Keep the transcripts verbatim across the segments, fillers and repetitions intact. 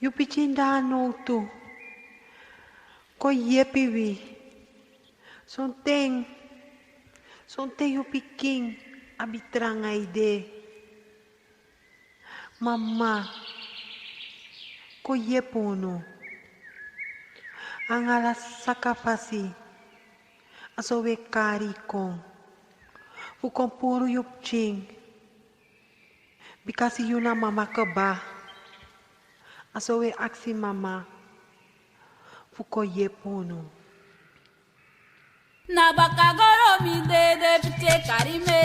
Yu pikin de na nowtu. Kon yepi wi. Sonten, sonten yu pikin abi tranga ede. Mama, kon yepi unu. Nanga ala saka fasi, a so wi e kari kon. Fu kon puru yu pikin. Bikasi yu na mama kaba. A so wi e aksi mama fu kon yepi unu. Na baka goro mi dede pikin kari mi.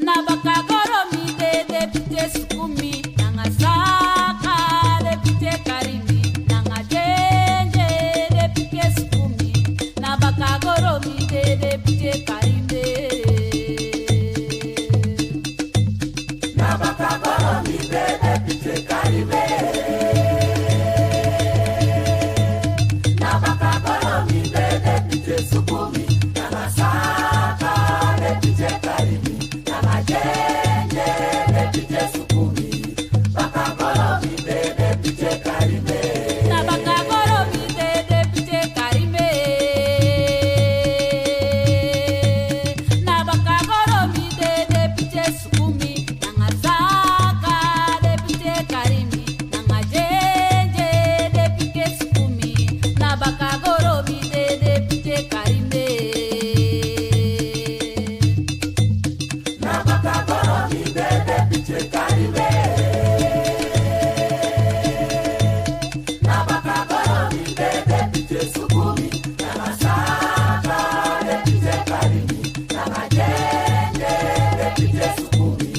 Na baka goro mi dede pikin suku mi. Nanga saka de pikin kari mi. Nanga dede de pikin suku mi. Na baka goro mi dede pikin kari mi. Na baka goro mi dede pikin kari mi. Na baka goro mi dede pikin suku mi. Nanga saka de pikin kari mi. Nanga dede de pikin suku mi. Baka goro mi dede pikin kari mi. Na baka goro mi dede pikin kari mi. Na baka goro mi dede pikin suku mi. Nanga saka de pikin kari mi. Nanga dede de pikin suku mi. Na baka goro mi dede pikin kari mi. Na baka goro mi dede pikin kari mi. Na baka goro mi dede pikin suku mi. Nanga saka de pikin kari mi. Nanga dede de pikin suku mi.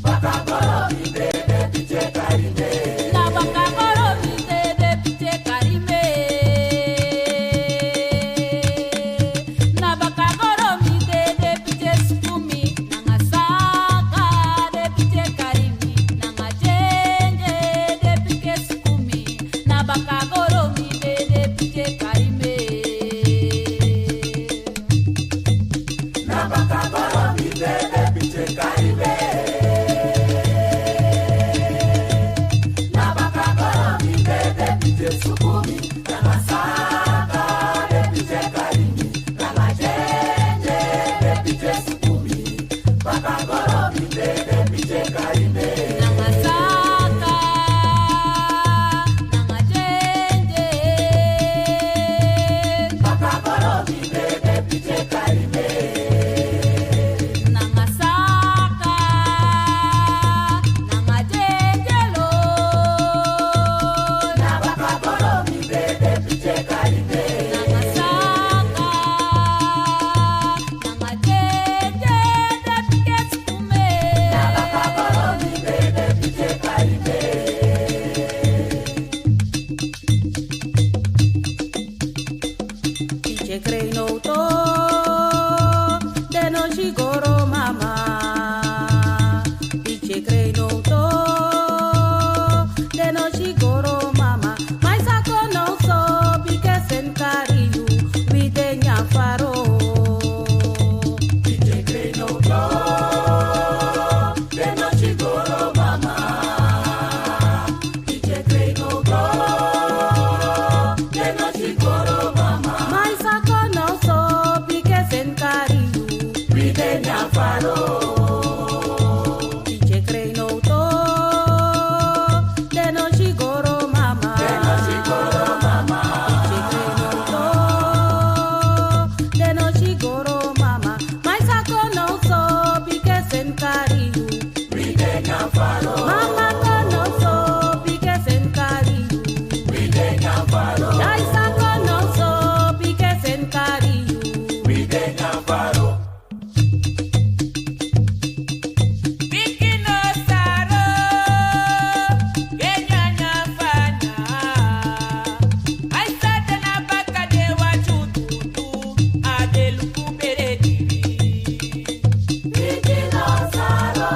Baka goro mi dede pikin kari mi. Na baka goro mi dede pikin kari mi. Na baka goro mi dede pikin suku mi. Nanga saka de pikin kari mi. Nanga dede de pikin suku mi. Na baka goro mi dede pikin kari mi. Na baka goro mi dede pikin kari mi. Na baka goro mi dede pikin suku mi. Nanga saka de pikin kari mi. Nanga dede de pikin suku mi. Baka goro mi dede pikin kari mi. Nanga saka, nanga dede. Baka goro mi dede pikin kari mi. Nanga saka, nanga dede lo. Na baka goro mi dede pikin kari mi. Nanga saka, nanga dede de pikin suku mi. Na baka goro mi dede pikin kari mi. Pikin krei nowtu, den no si goro mama. Pikin krei nowtu, den no si goro mama. Ma yu sa kon now so, bika seni kari yu, wi de nyan faro. Pikin krei nowtu, den no si goro mama. Pikin krei nowtu, den no si goro mama. Ma yu sa kon now so, bika seni kari yu, wi de nyan faro. Pikin krei nowtu, den no si goro mama. Den no si goro mama. Pikin krei nowtu, den no si goro mama. Ma yu sa kon now so, bika seni kari yu. Wi de nyan faro. Mama kon now so, bika seni kari yu. Wi de nyan faro. Dai sa kon now so, bika seni kari yu. Wi de nyan faro. Pikin no saro, ke nyan nyan fana. Ai sa de na baka de watu. A de luku bere diri. Pikin no saro,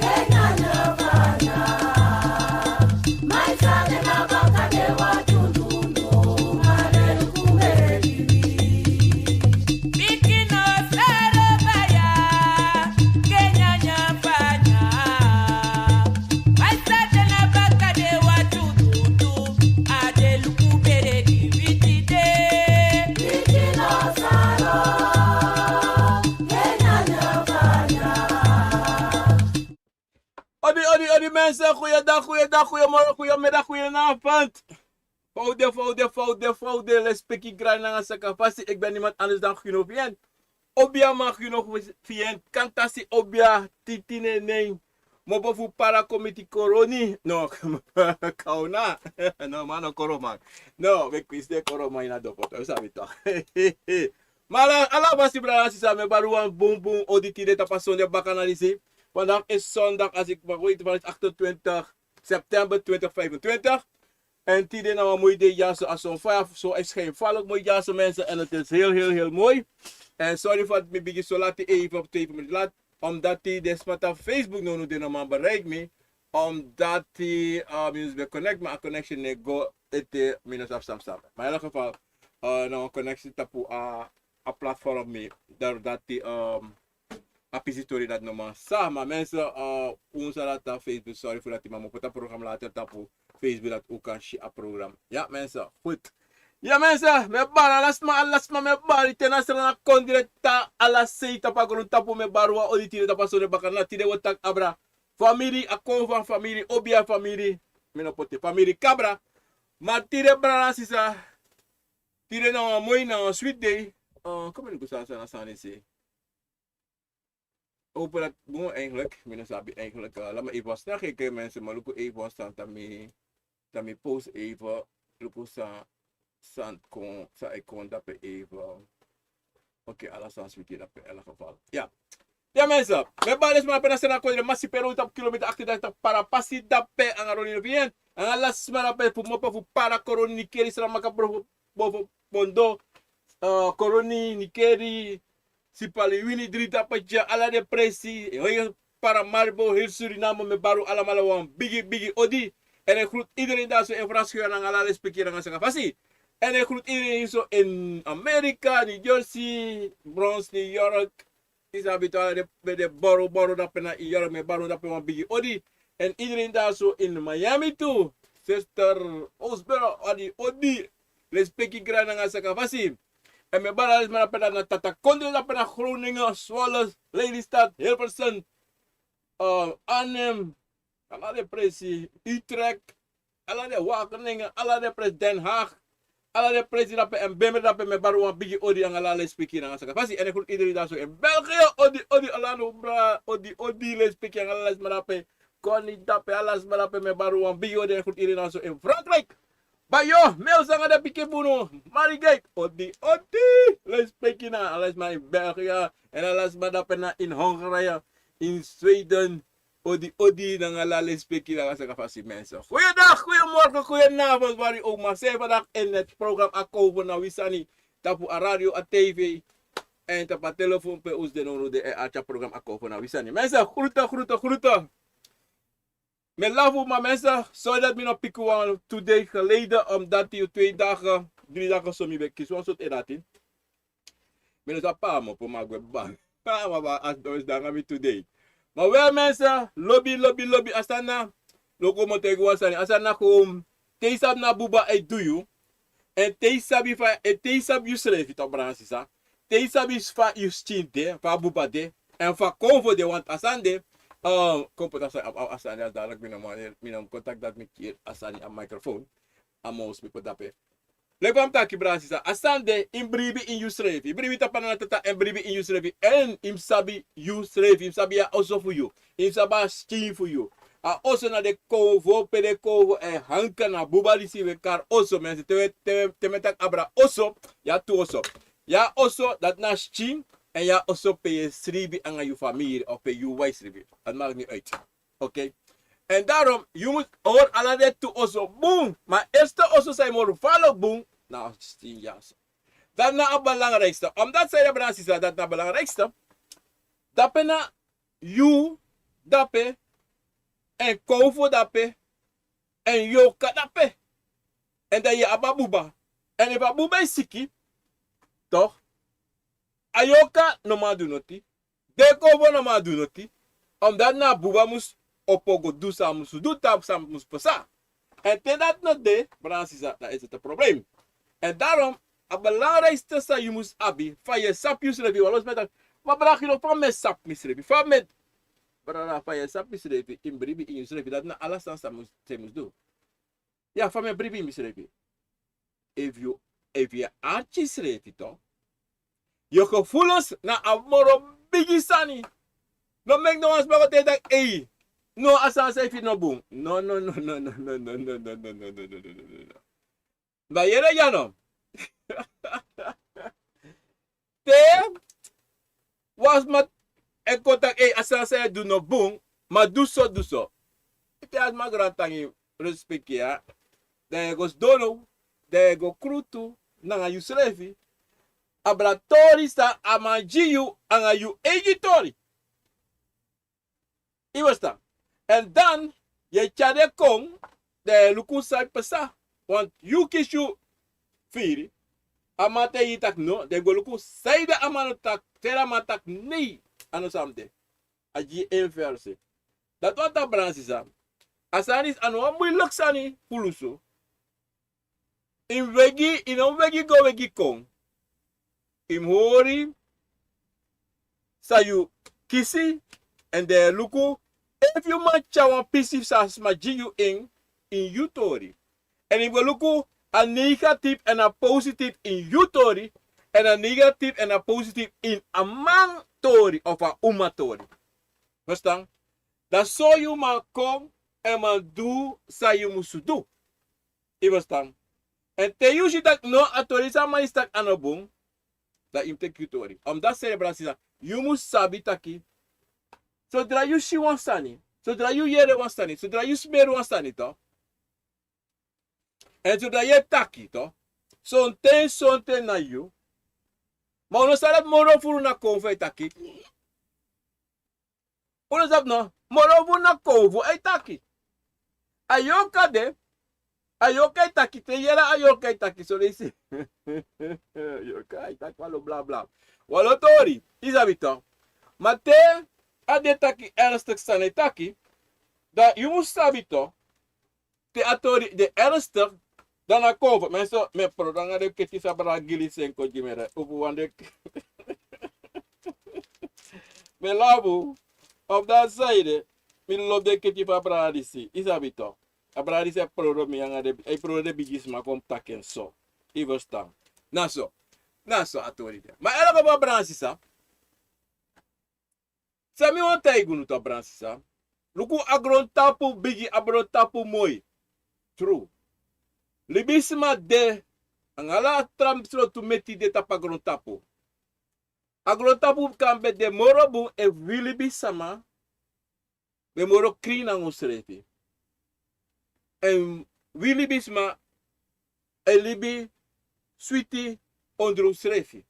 ke Mensen, goeiedag, goeiedag, goeiemorgen, goeiemiddag, goedenavond. Foude, foude, foude, foude, lespeki, grani nanga saka fasi. Ik ben niemand anders dan Gino Vien. Obia man Gino Vien, kantasi obia, titine nen. Mobo fu para komiti koroni. No, kauna. No, man, no koro man. No, we kwiste koro man ina dopo. We sabi toch. Maar ala, ala fasi, brada, sisa, mi e bari wan bunbun odi tide tapu a sonde bakana disi. Vandaag is zondag, als ik mag weten, van is achtentwintig september twintig vijfentwintig. En tide na wan moi dei dyaso, a son faya, so e skin faya moi dyaso, mensen. En het is heel, heel, heel mooi. En sorry fu mi bigin so lati, even op twee minuten laat. Omdat die de sma tapu Facebook no, no, de no man bereik mi. Omdat die, uh, mi ben connect, maar a connection no e go, ete mi no sabi san mi sabi. Maar in elk geval, uh, na wan connection tapu a, a platform mi. Daardoor dat die, um, a pisi tori dati no man sa. Maar mensen, uh, un sa dati na Facebook, sorry fu dati, maar mi o poti a program later tapu Facebook, dat un kan si a program. Ja, mensen, goed. Ja, mensen, mi e bari ala sma, ala sma mi e bari, te na Sranan kondre, te na ala sei tapu a grontapu, mi e bari wan odi tide tapu a sonde bakana. Tide wi o taki abra famiri, a kon fu a famiri, obia famiri, mi no poti famiri kabra. Maar tide, brada, sisa, tide na wan moi, na wan sweet dei. Uh, kon mi luku san, san, san, san. Open dat bun eigenlijk. Mi no sabi eigenlijk. Uh, laat me even wat snel kijken, mensen. Maar luku even wat staan. Dan mi, dan mi post even. Luku san, san kon, san e kon dape even. Oké, ala sani switi dape in elk geval. Ja. Ja, mensen. Mi e bari ala sma dape na Sranan kondre, Masipe, Rowtapu, kilometer achtendertig, Parapasi dape, nanga Ronnie Novien. Nanga ala sma dape fu Mopo, fu Para, Koroni, Nikeri, Saramaka, Brofo, Bofo, Bondo, uh, Koroni, Nikeri, Sipaliwini, Drintapu, Tya, ala den presi, eh, Paramaribo, heel Suriname, mi e bari un alamala wan bigi, bigi odi. En ik groet iedereen daar zo in Frans-Guyana, nanga ala lespeki nanga saka fasi. En ik groet iedereen zo in Amerika, New Jersey, Bronx, New York. Yu sabi tu, ala den, den boro, boro dape na New York, mi e bari un dape wan bigi odi. En iedereen daar zo in Miami tu. Zuster Osbero, odi, odi. Lespeki, grani nanga saka fasi. En mi e bari ala sma dape na Tata Kondre, dape na Groningen, Zwolle, Lelystad, Hilversum, uh, Arnhem, ala den presi, Utrecht, ala den Wageningen, ala den presi, Den Haag, ala den presi dape, en Bemer dape, mi e bari un wan bigi odi nanga ala lespeki nanga saka fasi. En ik groet iedereen daar zo in België, odi, odi, Orlando, bra, odi, odi, lespeki nanga ala sma dape. Koni dape, ala sma dape, mi e bari un wan bigi odi, en ik groet iedereen daar zo in Frankrijk. Bayo, mi e sanga den pikin fu unu, Marigate, odi, odi, lespeki na ala sma in België, en ala sma dape na in Hongarije, in Zweden, odi, odi, nanga ala lespeki nanga saka fasi, mensen. Goeiedag, goeiemorgen, goedenavond, waar u ook maar zijn vandaag in het programma Akovo na Wi Sani, tapu a radio, a tv, en tapu a telefoon, pe un de no, de, eh, artya programma Akovo na Wi Sani. Mensen, groeten, groeten, groeten. Mi e lafu, maar mensen, sorry dat mi no piki wan twee dagen geleden, omdat die twee dagen, drie dagen so mi ben kisi wan sortu ede dati. Mi no sa pamo, pe mi a gwe bari. Ah, ma, ma, a, a dati nanga mi today. Maar wel, mensen, lobi, lobi, lobi, a sani na, lobi, mi o taigi wan sani, a sani na gewoon, te yu sabi na buba e du yu, en te yu sabi fa, en te yu sabi yusrefi, toch, brada, sisa. Te yu sabi fa yu skin de, fa buba de, en fa konfo de, want a sani de, eh, kon poti a sani, a, a, a sani, a dadelijk mi no man, mi no contact dat mi kiri a sani a microfoon, a mouse mi poti dape. Leki fa mi taki, brada, sisa, a sani de, yu mus bribi ini yusrefi. Yu mus bribi tapu a Nana Tata, en bribi ini yusrefi. En yu mus sabi yusrefi, yu mus sabi a oso fu yu. Yu mus sabi a skin fu yu. A oso na den konfo, pe den konfo e hanka, na buba disi we kari oso, mensen. Te we, te we, te mi e taki abra oso, yu abi tu oso. Yu abi oso, dati na skin, en yu abi oso pe yu e sribi nanga yu famiri, of pe yu wan e sribi. Dat maakt niet uit. Oké. En daarom, yu mus hori ala den tu oso bun. Ma eerste oso san yu mus hori bun, na a skin dyaso. Dati na a belangrijkste. Omdat san yu, brada, sisa, dati na a belangrijkste. Dape na yu dape, en konfo dape, en yorka dape. En dan yu abi a buba. En efu a buba e siki, toch, a yorka no man du noti. Den konfo no man du noti. Omdat na a buba mus opo go du san a mus du, tapu san a mus pasa. En te dati no de, brada, sisa, dan is het een probleem. En daarom, a belangrijkste san yu mus abi, fa yu e sabi yusrefi, wan lo sma e taki, ma brada Gino, fa mi e sabi misrefi? Fa mi e brada, fa yu e sabi yusrefi, yu mus bribi ini yusrefi. Dati na ala sani san mus, san yu mus du. Ya, fa mi e bribi ini misrefi. Efu yu, efu yu e arki yusrefi tu, yu gevoelens na a moro bigi sani. No meki no wan sma go taigi taki: "Ei, no, a sani san yu firi no bun." No, no, no. Ma yere ya no. Te wan sma e kon taki: "Ei, a sani san yu e du no bun, ma du so, du so." Te a sma grantangi, respeki ya. Dan yu e go sidon now, dan yu e go krutu nanga yusrefi. Abra tori san a man gi yu anga yu eigi tori. Yu e ferstan? Èn dan yu e tyari en kon, dan yu e luku san e pasa. Want yu kisi yu firi. A man taigi yu taki no, dan yu go luku sanede a man no taki, sanede a man taki nei, a no san mus de. A gi en versi. Dati wani taki, brada sisa, a sani disi a no wan muiliki sani fu lusu. Yu mus wegi, yu no mus wegi go, wegi kon. Yu mus hori san yu kisi, èn dan yu e luku efu yu man tyari wan pisi san a sma gi yu ini, ini yu tori. Èn yu mus go luku a negatief èn a positief ini yu tori, èn a negatief èn a positief ini a man tori of a uma tori. Ferstan? Dan so yu man kon èn man du san yu musu du. Yu ferstan? Èn te yu si taki no, a tori san a man disi taki a no bun, dan yu mus teki yu tori. Omdat seri, brada sisa, yu mus sabi taki, sodra yu si wan sani, sodra yu yere wan sani, sodra yu smeri wan sani tu, èn sodra yu e taki tu, sonten, sonten na yu. Ma un no sabi dati moro furu na konfo e taki. Un no sabi no, moro furu na konfo e taki. A yorka de, a yorka e taki, te yu yere a yorka e taki, son leisi yorka e taki wan lo bla bla. Wan lo tori, yu sabi tu. Ma te a de taki ernstig sani e taki, dan yu mus sabi tu. Te a tori de ernstig, dan na konfo. Mi e so, mi e puru nanga den keti san brada Gili seni kon gi mi, re, un fu wan den. Mi e lafu, omdat sanede, mi lobi den keti fu a brada disi, yu sabi tu. A brada disi e puru mi nanga den, e puru den bigisma kon taki en so. Yu ferstan? Na so, na so a tori de. Ma elke wan, brada sisa, san mi wani taigi unu tu, brada sisa. Luku, a grontapu bigi, a grontapu moi. Tru. Libisma de, anga ala tra srotu meti de tapu a grontapu. A grontapu kan ben de moro bun efu wi libisma ben moro krin nanga unsrefi. Èn wi libisma e libi switi ondro unsrefi.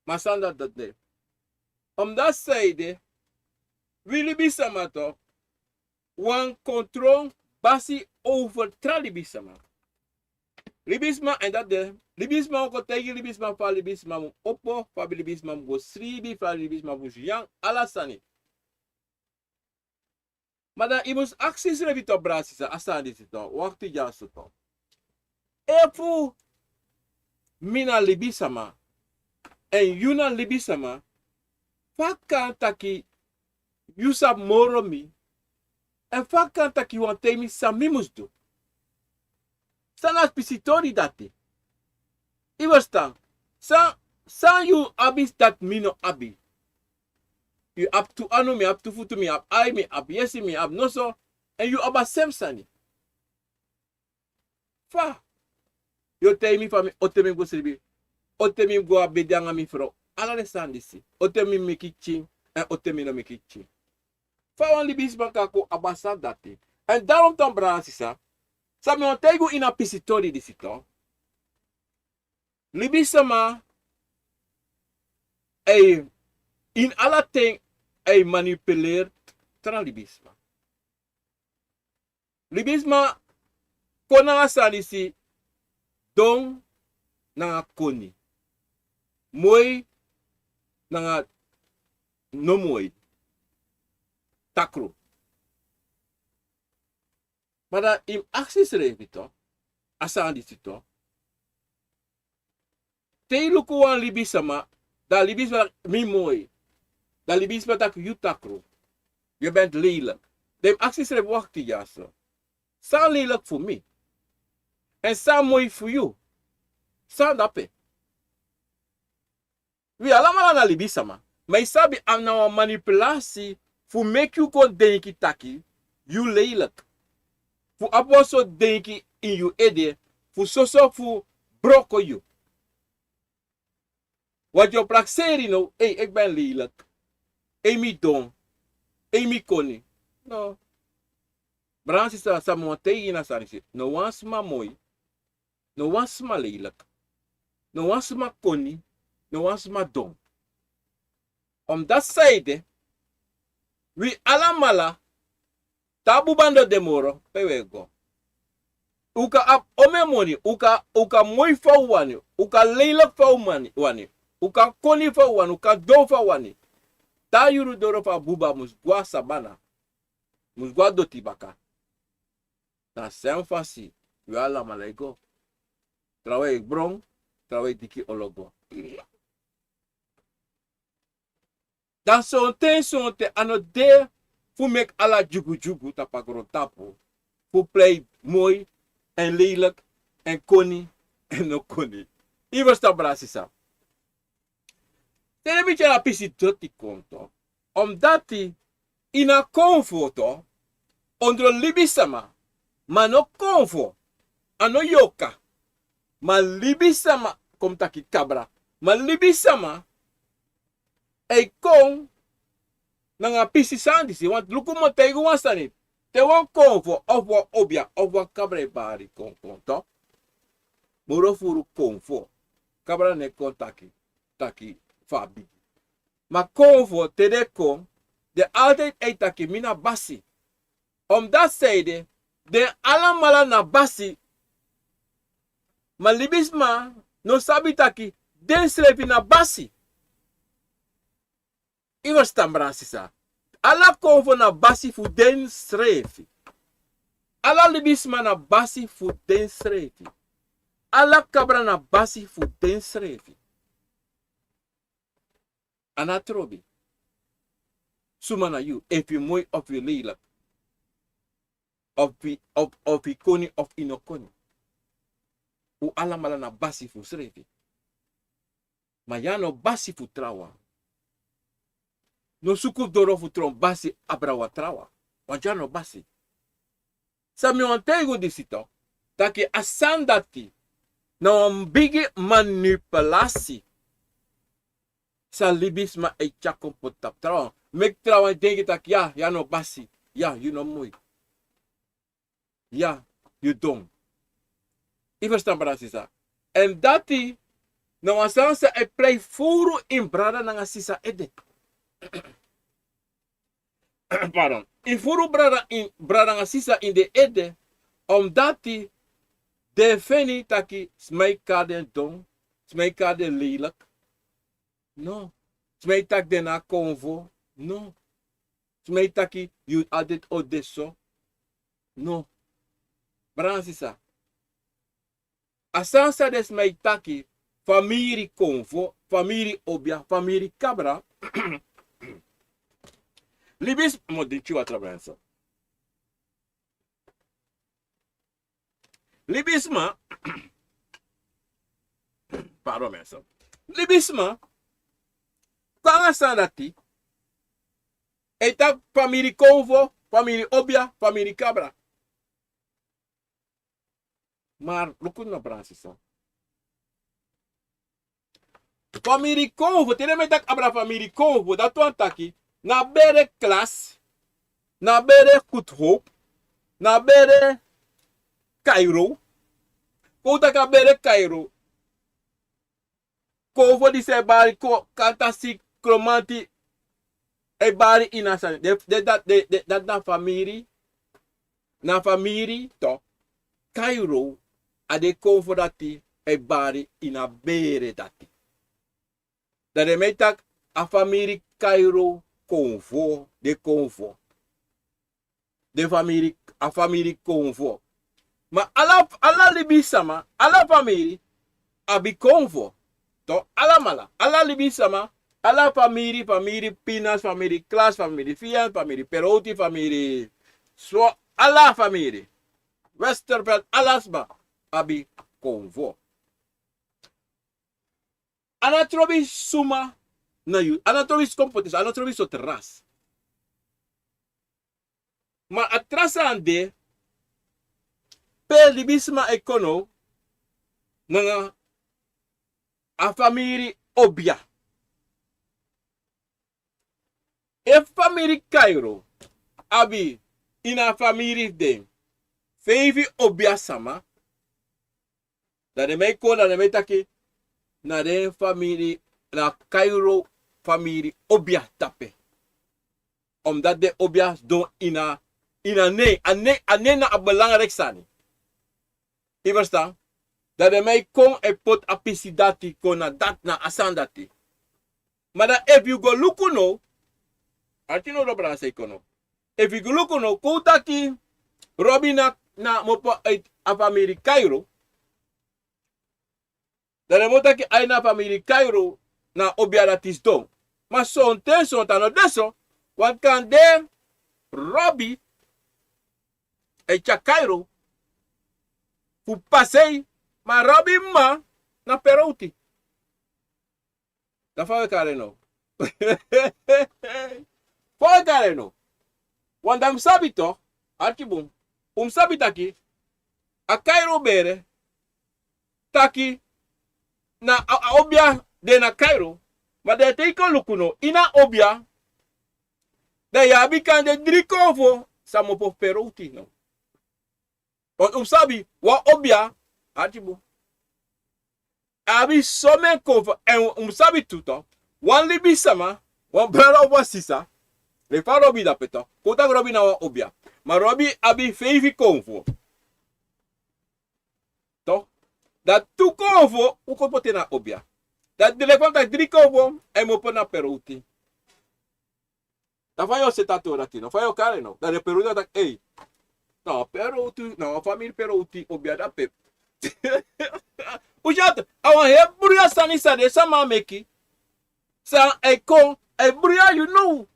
Ma san dati, dati de. Omdat sanede, wi libisma tu wani kontrol basi over tra libisma. Libisma, èn dati de, libisma o kon taigi libisma fa libisma mu opo, fa libisma mu go sribi, fa libisma mu syan, ala sani. Ma dan yu mus aksi yusrefi tu, brada sisa, a sani disi tu, wakti dyaso tu. Efu mi na libisma, èn yu na libisma, fa kan taki yu sabi moro mi, èn fa kan taki yu wani taigi mi san mi mus du? San na pisi tori dati? Yu ferstan? San, san yu abi dati mi no abi? Yu abi tu anu, mi abi tu futu, mi abi ai, mi abi yesi, mi abi noso, èn yu abi a sem sani. Fa yu o taigi mi fa mi, on ten mi go sribi, on ten mi go a bedi anga mi frow, ala den sani disi, on ten mi meki pikin, èn on ten mi no meki pikin? Fa wan libisma kan kon abi a sani dati? Èn daarom tu, brada sisa, san mi wani taigi unu ini a pisi tori disi tu. Libisma, a e, ini ala ten, a e manipuleri tra libisma. Libisma kon nanga sani disi: don nanga koni, moi nanga no moi, takru. Ma dan yu mus aksi yusrefi tu, a sani disi tu. Te yu luku wan libisma, dan libisma taki mi moi, dan libisma taki yu takru. Yu ben lelijk. Den mus aksi srefi wakti dyaso. San lelijk fu mi? Èn san moi fu yu? San dape? Wi alamala na libisama. Ma yu sabi a na wan manipulasi fu meki yu kon denki taki yu lelijk. Fu abi wan sortu denki ini yu ede fu soso fu broko yu. Wan di o prakseri now, ei, eki ben lelijk. Ei, mi don. Ei, mi koni. No. Brada nanga sisa, san mi wani taigi yu na sani disi. No wan sma moi. No wan sma lelijk. No wan sma koni. No wan sma don. Omdati san ede, wi alamala, te a buba no de moro, pe wi e go? Un kan abi omeni moni, un kan, un kan moi fa un wani, un kan lelijk fa un wani, un kan koni fa un wani, un kan don fa un wani. Te a yuru doro fu a buba mus go na sabana, mus go na doti baka. Na a srefi fasi wi alamala e go. Trawan e bron, trawan e diki ologo. Dan sonten, sonten a no de fu meki ala dyugudyugu tapu a grontapu fu prei moi èn lelijk èn koni èn no koni. Yu ferstan, brada nanga sisa? Te den mi tyari a pisi doti kon, to. Omdati ini a konfo, to, ondro libisama, ma no konfo, a no yorka, ma libisama, kon mi taki kabra, ma libisama e kon nanga pisi sani disi. Want luku, mi o taigi wan sani. Te wan konfo, of wan obia, of wan kabra e bari kon, kon, to, moro furu konfo. Kabra no e kon taki, taki fa a bigi. Ma konfo, te den kon, den altijd e taki mi na basi. Omdati san ede, den alamala na basi. Ma libisma no sabi taki densrefi na basi. Yu ferstan, brada nanga sisa? Ala konfo na basi fu densrefi. Ala libisma na basi fu densrefi. Ala kabra na basi fu densrefi. A no trobi suma na yu, efu yu moi of yu lelijk, of yu, of, of yu koni of yu no koni. Un alamala na basi fu unsrefi. Ma yu a no basi fu trawan. No suku doro fu tron basi abra wan trawan. Want yu a no basi. San mi wani taigi un disi, to, taki a sani dati na wan bigi manipulasi san libisma e tyari kon poti tapu trawan. Meki trawan e denki taki ya, yu a no basi. Ya, yu no moi. Ya, yu don. Yu ferstan, brada nanga sisa? Èn dati na wan sani san e prei furu ini brada nanga sisa ede. Pardon. Ini furu brada, ini brada nanga sisa ini den ede, omdati den e feni taki sma e kari den don, sma e kari den lelijk. No. Sma e taki den na konfo. No. Sma e taki yu altijd o de so. No. Brada nanga sisa, a sani san den sma e taki famiri konfo, famiri obia, famiri kabra. Libisma, mi o drinki watra, brada nanga sisa. Libisma, pardon, mi e so. Libisma kon nanga sani dati, e taki famiri konfo, famiri obia, famiri kabra. Ma luku no, brada nanga sisa. Famiri konfo, te den e taki abra famiri konfo, dati wani taki na bere klas, na bere Good Hope, na bere Cairo. Kon un taki a bere Cairo. Konfo disi e bari, kon, kanta si, Kromanti e bari ini a sani. De, de, dati, de, de, dati na famiri, na famiri, to, Cairo, a den konfo dati e bari ini a bere dati. Dan den e taki a famiri Cairo konfo, den konfo. Den famiri, a famiri konfo. Ma ala, ala libisma, ala famiri abi konfo. To, alamala, ala libisma Ala famiri, famiri Pinas, famiri Klas, famiri Fian, famiri Perouti, famiri Swo, ala famiri. Westerveld, ala sma abi konfo. A no trobi suma na yu, a no trobi skompotes, a no trobi sortu ras. Ma a tra sani de pe libisma e kon now nanga a famiri Obia. Efu famiri Kairo abi ini a famiri fu den feifi Obia sama, dan den man e kon, dan den man e taki na den famiri, na Kairo famiri Obia tapu. Omdat den Obia sidon ini a, ini a nen, a nen, a nen na a belangrijk sani. Yu ferstan? Dan den man e kon e poti a pisi dati kon na dati, na a sani dati. Ma dan efu yu go luku now, arki now, dan brada, san e kon now. Efu yu go luku now, kon un taki Robi na, na mopo uit a famiri Kairo. Dan den mu taki a ini a famiri Kairo na Obia dati sidon. Ma sonten, sonten a no de so, want kande Robi e tyari Kairo fu pasei, ma Robi mma na Perouti. Dan fa wi e kari en now? Fa wi e kari en now? Want dan un sabi toch, arki bun, un sabi taki a Kairo bere taki na a, a Obia de na Kairo, ma dan te yu kon luku now ini a Obia, dan yu abi kande dri konfo san mopo fu Perouti now. Want un sabi, wan Obia, arki bun, abi somen konfo, èn un sabi tu toch, wan libisma, wan brada of wan sisa, leki fa Robi de dape toch, kon taki Robi na wan Obia. Ma Robi abi feifi konfo. Toch? Dan tu konfo un kon poti en na Obia. Dan leki fa mi taki, dri konfo, èn mopo na Perouti. Dan fa yu o seti a tori dati now? Fa yu o kari en now? Dan den Perouti o taki, ei, na wan Perouti, na wan famiri Perouti Obia dape. Un si, a wan heri bruya sani san den sama meki. San e kon, e bruya yu now.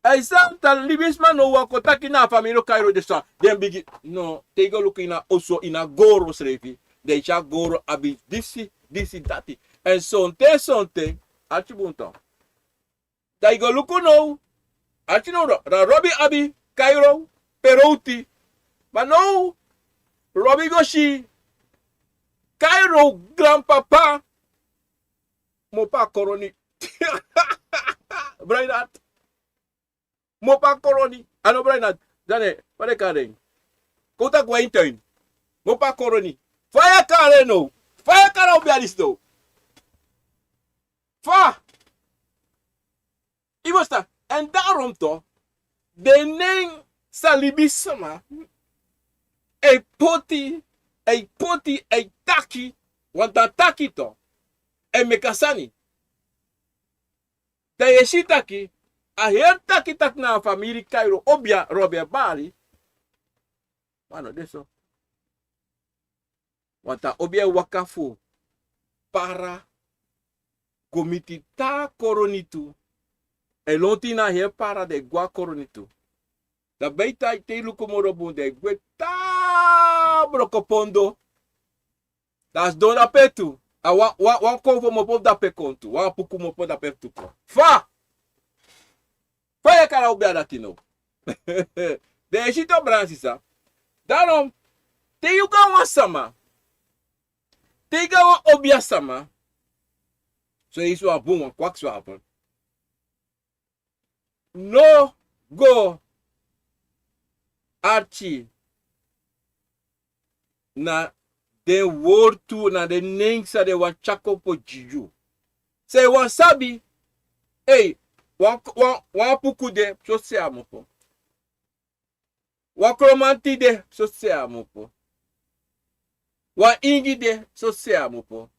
A e santa libisma now wan kon taki na a famiri Kairo de so. Den bigin, no, te yu go luku ini a oso, ini a goro srefi, den e si a goro abi disi, disi, dati. Èn sonten, sonten, arki bun toch. Dan yu go luku now, arki now, dan Robi abi Kairo, Perouti. Ma now Robi go si Kairo granpapa mopo a koroni. Brada, mopo a koroni. A no, brada, dan fa den e kari en? Kon taki wan intuin. Mopo a koroni. Fa yu e kari en now? Fa yu e kari a Obia disi now? Fa? Yu ferstan? Èn daarom toch, den nen san libisma e poti, e poti, e taki, want a taki toch e meki a sani. Dan yu e si taki a heri taki taki na a famiri Kairo Obia Robi e bari. Ma a no de so. Want a Obia e waka fu Para go miti te a koroni tu. E lontu ini a heri Para, dan e go a koroni tu. Dan beta te yu luku moro bun, dan e gwe te a Brokopondo. Dan a sidon dape tu. A wan, wan, wan konfo mopo dape kon tu. Wan puku mopo dape tu kon. Fa? Fa yu e kari a Obia dati now? Den e si tu, brada, sisa. Daarom, te yu go a wan sama, te yu go a wan Obia sama, so yu si wan bun, wan kwak so a bun. No go arki na den wortu, na den nen san den wani tyari kon poti gi yu. San yu wani sabi, ei, wan, wan, wan puku de, so sei a mopo. Wan kromanti de, so sei a mopo. Wan ingi de, so sei a mopo.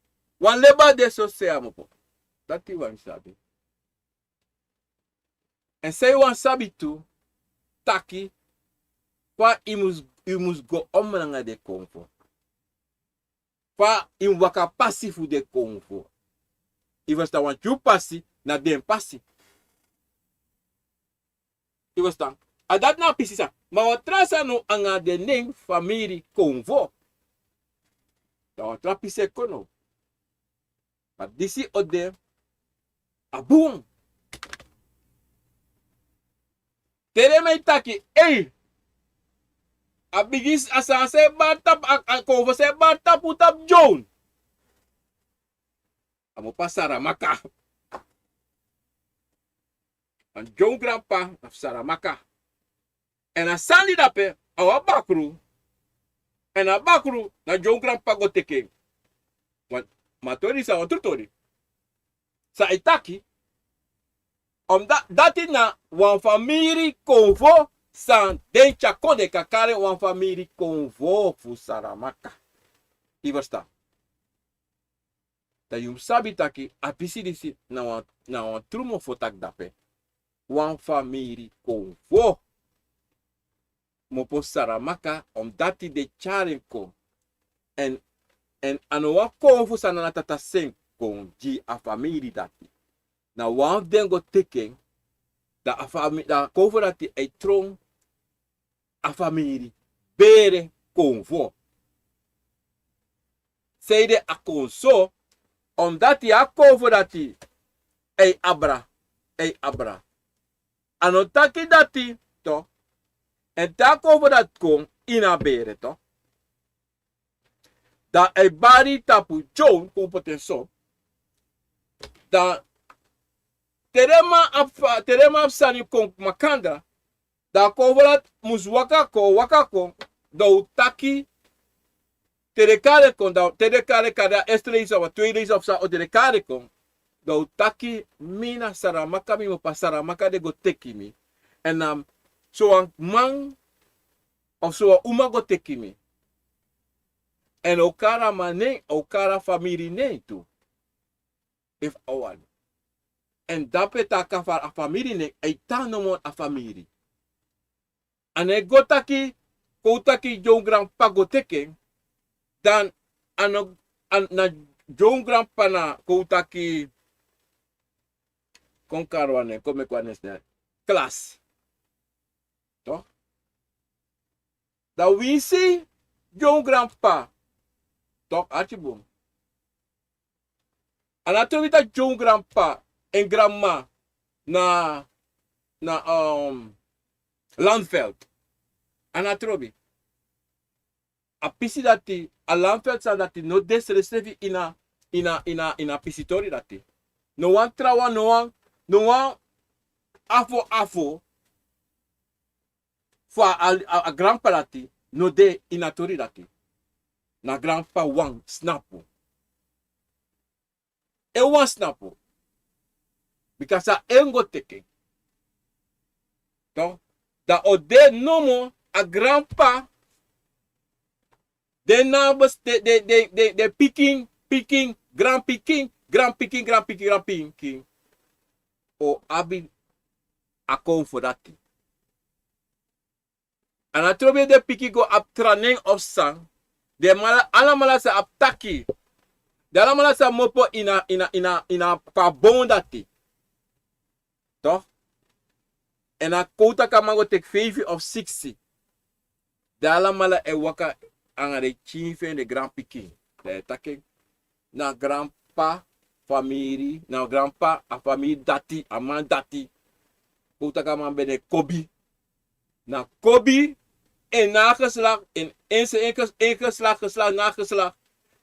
Wan leba de, so sei a mopo. Dati yu wani sabi. Èn san yu wani sabi tu, taki fa yu mus, yu mus go om nanga den konfo. Fa yu mus waka pasi fu den konfo. I ferstan? Wan tyun pasi na den pasi. I ferstan? A dati na a pisi sani. Ma wan tra sani anga den nen famiri konfo. Dan wan tra pisi e kon now. Ma disi o de a bun. Te den man e taki, ei, a bigi, a sani san e bari tapu, a, a konfo san e bari tapu, tapu John. A mu pasa Saramaka. Wan John granpa na fu Saramaka. Èn a sani dape, a wan bakru. Èn a bakru na John granpa go teki en. Wan, ma tori disi a wan tru tori. San a e taki, omdat dati na wan famiri konfo san den tyari kon, den kan kari en wan famiri konfo fu Saramaka. I ferstan? Dan yu mu sabi taki a pisi disi na wan, na wan tru mofo taki dape. Wan famiri konfo. Mu opo Saramaka, omdat den tyari en kon. Èn, èn a no wan konfo san Nana Tata seni kon gi a famiri dati. Na wan fu den go teki en, dan a fami-, dan a konfo dati e tron a famiri bere konfo. Sanede a kon so, omdat a konfo dati e abra, e abra. A no taki dati, toch. Èn te a konfo dati kon ini a bere, toch. Dan a e bari tapu John, kon poti en so. Dan te den man abi fa-, te den man abi sani kon makandra, dan a konfo dati mus waka kon, waka kon, dan un taki, te den kari en kon, dan te den kari en, kari a eerste lezer of a tweede lezer of san, o te den kari en kon, dan un taki, mi na Saramaka, mi mu pasa Saramaka, den go teki mi. Èn na sowan man of sowan uma go teki mi. Èn o kari a man nen, o kari a famiri nen tu. Efu a wani. Èn dape taki a fa-, a famiri nen, a e tan nomo a famiri. A no e go taki, kon un taki John granpa go teki en, dan a no, a, na John granpa na kon un taki, kon kari wan nen, kon meki wan nen snel. Klas. Toch? Dan winsi John granpa, toch, arki bun. A no trobi taki John granpa en granma na, na, um, Landveld. A no trobi. A pisi dati, a Landveld sani dati no de srefsrefi ini a, ini a, ini a, ini a pisi tori dati. No wan trawan, no wan, no wan afo afo fu a, a, a granpa dati no de ini a tori dati. Na granpa wan snapu. En wan snapu. Bika san en go teki en. Toch, dan o de nomo a granpa, den nabes, den, den, den, den, den pikin, pikin, granpikin, granpikin, granpikin, granpikin. O abi a konfo dati. A no trobi den pikin go abi tra nen of san. Den alamala, alamala sa abi taki. Den alamala sa abi mopo ini a, ini a, ini a, ini a kon a bon dati. Toch? Èn a kon un taki a man go teki feifi of siksi. Den alamala e waka anga den pikin fu en, den granpikin. Dan e taki na granpa famiri, na granpa a famiri dati, a man dati. Kon un taki a man ben de kobi. Na kobi, en nageslach, en, en, en ges-, en geslach, geslach, nageslach.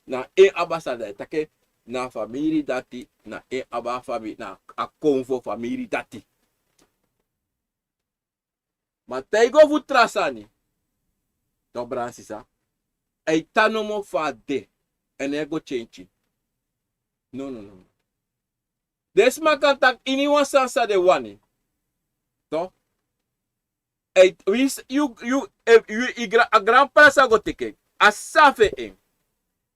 Na en abi a sani, dan e taki na famiri dati, na en abi a famiri, na a konfo famiri dati. Ma te i go fu tra sani, toch, brada, sisa, a e tan nomo fa a de, èn a no e go tyentyi. No, no, no. Den sma kan taki iniwan sani san den wani. Toch? Ei, winsi yu, yu, eh, yu, i gra-, a granpa sa go teki en. A safe en.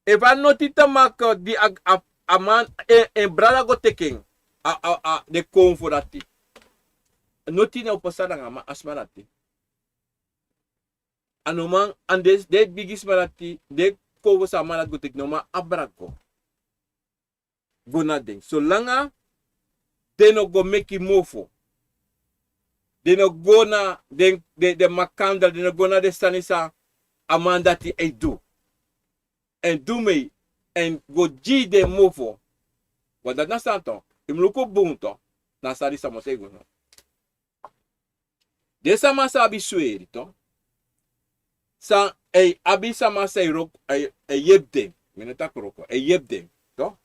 Efu a noti te maki di a, a, a man, en, en brada go teki en. A, a, a, den konfo dati. Noti no o pasa nanga a man, a sma dati. A no man, èn den, den bigisma dati, den konfo san a man dati go teki, no man abra go. go na den. Solanga den no go meki mofo. Den no go na den, den, den makandra, den no go na den sani san a man dati e du. Èn du mi, èn go gi den mofo. Want dati na san tu. Yu mu luku bun tu. Na sani san mi o taigi unu. Den sama san abi sweri tu. San e abi sama san e wroko, e, e yepi den. Mi no taki wroko, e yepi den tu.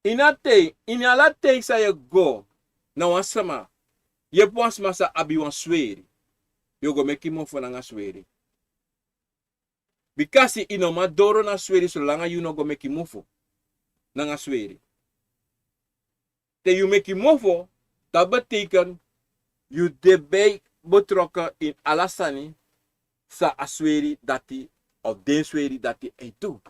Ini a ten, ini ala ten san yu e go na wan sama, yepi wan sama san abi wan sweri, yu o go meki mofo nanga sweri. Bikasi yu no man doro na sweri solanga yu no go meki mofo nanga sweri. Te yu meki mofo, dati betekent yu de bij betrokken in ala sani san a sweri dati of den sweri dati e du.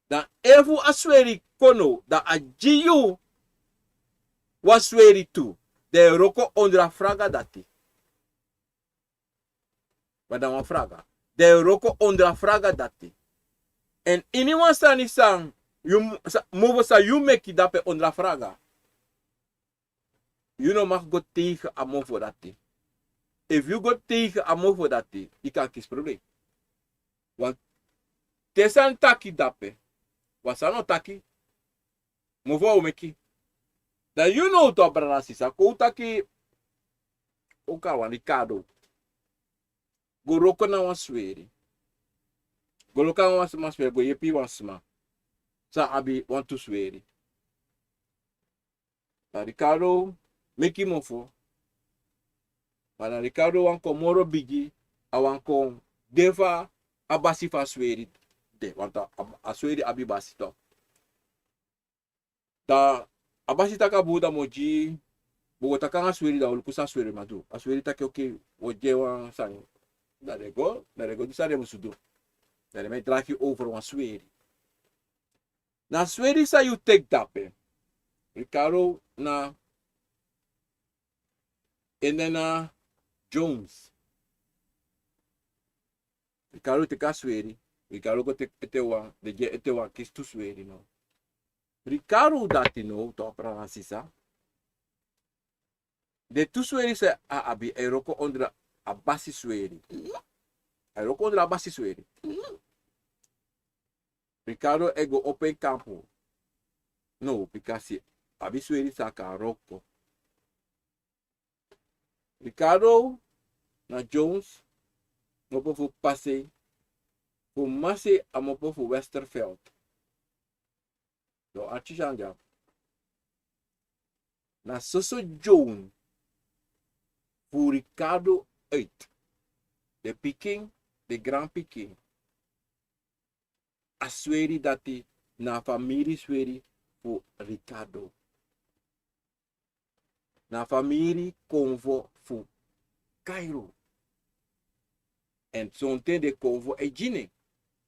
Dan efu a sweri kon now, dan a gi yu wan sweri tu, dan yu e wroko ondro a fraga dati. Ma dan wan fraga. Dan yu e wroko ondro a fraga dati. Èn ini wan sani san yu mu-, sa-, mofo san yu meki dape ondro a fraga. Yu no mag go tegen a mofo dati. Efu yu go tegen a mofo dati, yu kan kisi problem. Want te san taki dape, want san no taki, mofo o meki. Dan yu no tu a brada sisa, kon un taki, un kari wan Ricardo. Go wroko na wan sweri. Go wroko na wan sma sweri, go yepi wan sma san abi wantu sweri. Dan Ricardo meki mofo. Ma dan Ricardo wani kon moro bigi, a wani kon de fa a basi fu a sweri de. Want a, a, a sweri abi basi tu. Dan a basi taki a bun, dan mi o gi, mi o go taki nanga a sweri, dan wi o luku san a sweri man du. A sweri taki okay, wi o gi en wan sani. Dan den go, dan den go du san den musu du. Dan den man e dragi over wan sweri. Na sweri san yu teki dape. Ricardo na, en den na Jones. Ricardo teki a sweri. Ricardo go teki ete wan, den gi en ete wan, kisi tu sweri now. Ricardo dati now, tu a brada sisa. Den tu sweri san a abi, a e wroko ondro a basi sweri. A e wroko ondro a basi sweri. Ricardo e go opo en kampu. No, bikasi a abi sweri san a kan wroko. Ricardo na Jones, mopo fu Passy, fu Massey a mopo fu Westerveld. Yo, artisan dya. Na soso Jones fu Ricardo uit. Den pikin, den granpikin. A sweri dati na famiri sweri fu Ricardo. Na famiri konfo fu Cairo. Èn sonten den konfo e gi nen,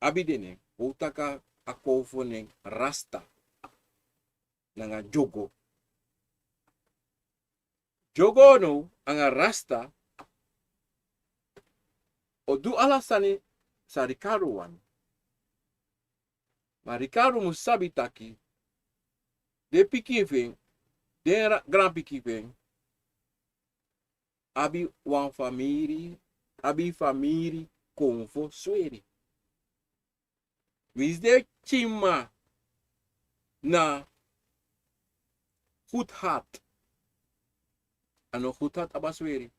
abi den nen, wi o taki a konfo nen Rasta nanga Dyogo. Dyogo now anga Rasta o du ala sani san Ricardo wani. Ma Ricardo mu sabi taki den pikin fu en, den ra-, granpikin fu en, abi wan famiri, abi famiri konfo sweri. Winsi den pikin man na goed hart. A no goed hart abi a sweri.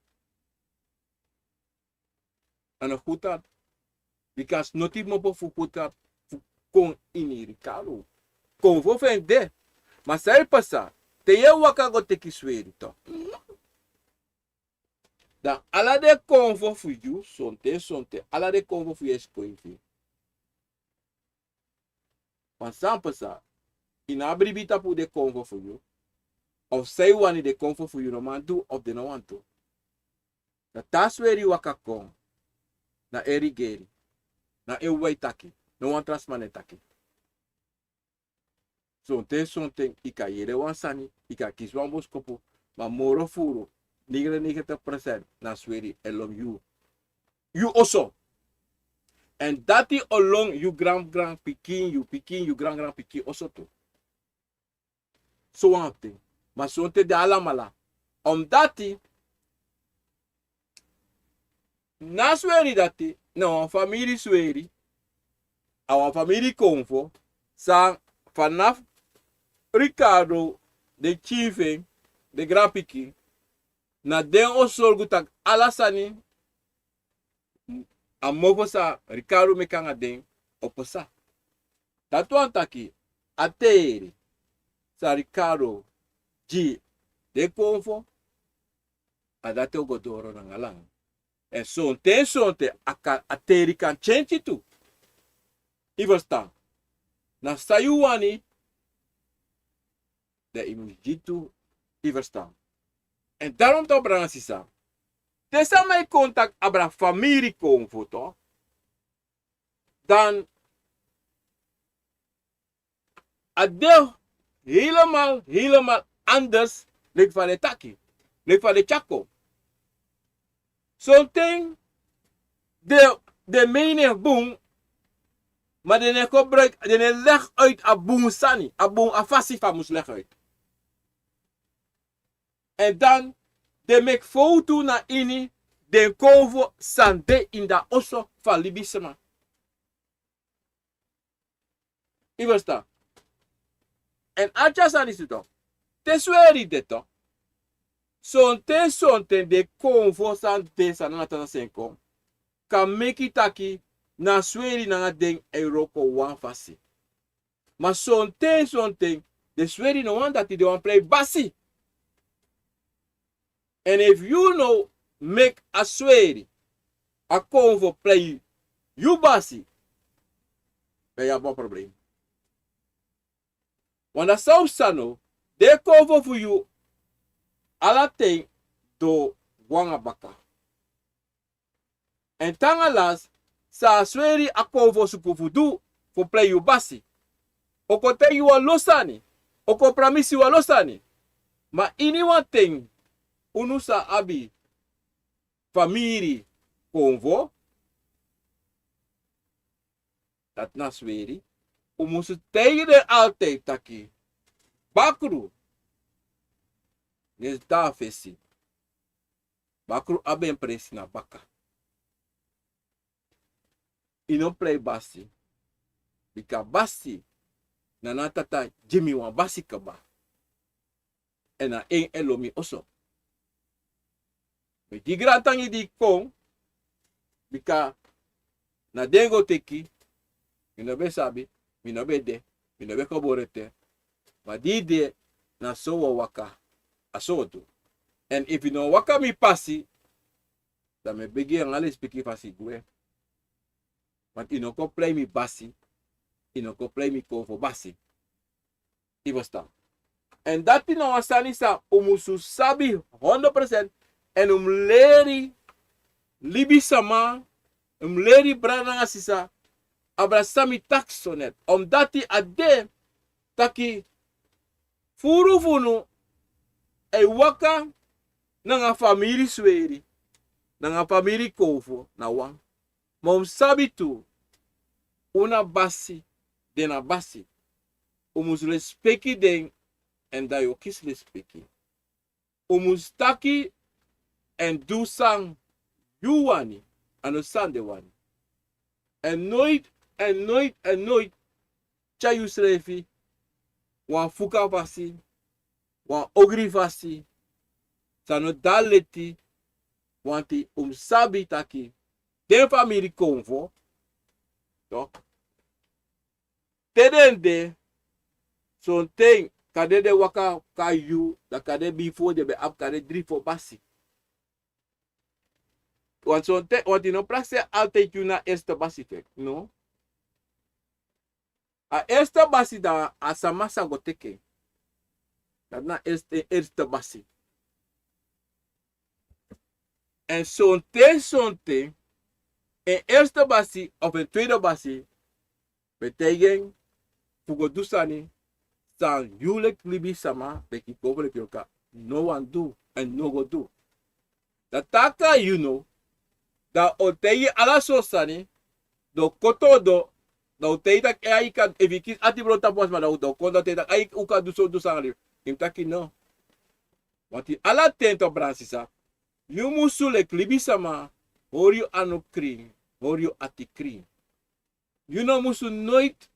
A no goed hart. Bika noti mopo fu goed hart fu kon ini Ricardo. Konfo fu en de. Ma san e pasa, te yu e waka go teki sweri tu. Dan ala den konfo fu yu, sonten, sonten, ala den konfo fu yu e skoifi. Wan san pasa, yu no abi bribi tapu den konfo fu yu. Of san yu wani, den konfo fu yu no man du, of den no wani du. Dan te a sweri waka kon, na en rigeri, na en wi e taki, no wan tra sma no e taki. Sonten, sonten, yu kan yere wan sani, yu kan kisi wan boskopu, ma moro furu, negenennegentig procent na sweri e lon yu. Yu oso. Èn dati o lon yu gran gran pikin, yu pikin, yu gran gran pikin oso tu. So wan fu den. Ma sonten den alamala. Omdati na sweri dati na wan famiri sweri. A wan famiri konfo san fanafu Ricardo, den pikin fu en, den granpikin, na den o sorgu taki ala sani a mofo san Ricardo meki nanga den o pasa. Dati wani taki a teri san Ricardo gi den konfo, a dati o go doro nanga langa. Èn sonten sonten a kan, a teri kan kenki tu. Yu ferstan? Na san yu wani, dan yu mus gi tu. Yu ferstan? Èn darom tu, brada nanga sisa, te sama e kon taki abra famiri konfo tu, dan a de helemaal, helemaal anders leki fa den taki, leki fa den tyari kon. Sonten den, den mening bun, ma den no e gebruik, den no e leg uit a bun sani, a bun, a fasi fa a mus leg uit. Èn dan den meki fowtu na ini den konfo san de ini a oso fu a libisma. Yu ferstan? Èn a tyari sani disi tu, te sweri de tu, sonten sonten den konfo san de, san na tata sen kon, kan meki taki na sweri nanga den e wroko wan fasi. Ma sonten sonten den sweri no wani dati, den wani prei basi. Èn efu yu no meki a sweri, a konfo prei yu basi, dan yu abi wan problem. Wan dati san o psa no, den konfo fu yu ala ten doro nanga baka. Èn te nanga lasi san a sweri, a konfo suku fu du fu prei yu basi. O kon taigi yu wan lo sani, o kon pramisi wan lo sani. Ma ini wan ten unu sa abi famiri konfo, dati na sweri, un musu taigi den altijd taki bakru no e sidon na fesi. Bakru abi en presi na baka. Yu no prei basi, bika basi na na tata gi mi wan basi kaba. Èn na en e lo mi oso. Mi gi grantangi di kon, bika na den go teki. Mi no ben sabi, mi no ben de, mi no ben gebore te. Ma di de, na so wi o waka, a so wi o du. Èn efu yu no waka mi pasi, dan mi e begi yu nanga lespeki fasi gwe. Want yu no kon prei mi basi, yu no kon prei mi konfo basi. Yu ferstan? Èn dati na wan sani san un musu sabi hondro procent. Èn un mus leri libisma, un mus leri brada nanga sisa, abra san mi taki so net. Omdati a de taki furu fu unu e waka nanga famiri sweri, nanga famiri konfo na wan. Ma un mus sabi tu, un na basi, den na basi. Un mus lespeki den, èn dan yu o kisi lespeki. Un mus taki èn du san yu wani, a no san den wani. Èn noiti, èn noiti, èn noiti tyari yusrefi wan fuka fasi, wan ogri fasi, san no de na leti. Want un mus sabi taki den famiri konfo, toch, te den de, sonten kande den waka kon na yu, dan kande bifo den ben abi kande dri fo basi. Want sonten, want yu no prakseri altijd yu na eerste basi, toch, no? A eerste basi dan a sama san go teki en. Dati na eerste, eerste basi. Èn sonten, sonten, en eerste basi of en tweede basi ben taigi en fu go du sani san yu leki libisma, leki konfo, leki yorka, no wani du èn no go du. Dan te a kon na yu now, dan a o taigi yu ala sortu sani, Dan un koto odo, dan un taigi taki, eh, a yu kan, efu yu kisi ati bron tapu wan sma, dan un, dan un kon, dan un taigi taki, a yu, un kan du so, du so nanga libi. Yu mus taki no. Want yu ala ten, to, bransisa, yu musu leki libisama hori yu anu krin, hori yu ati krin. Yu no musu noiti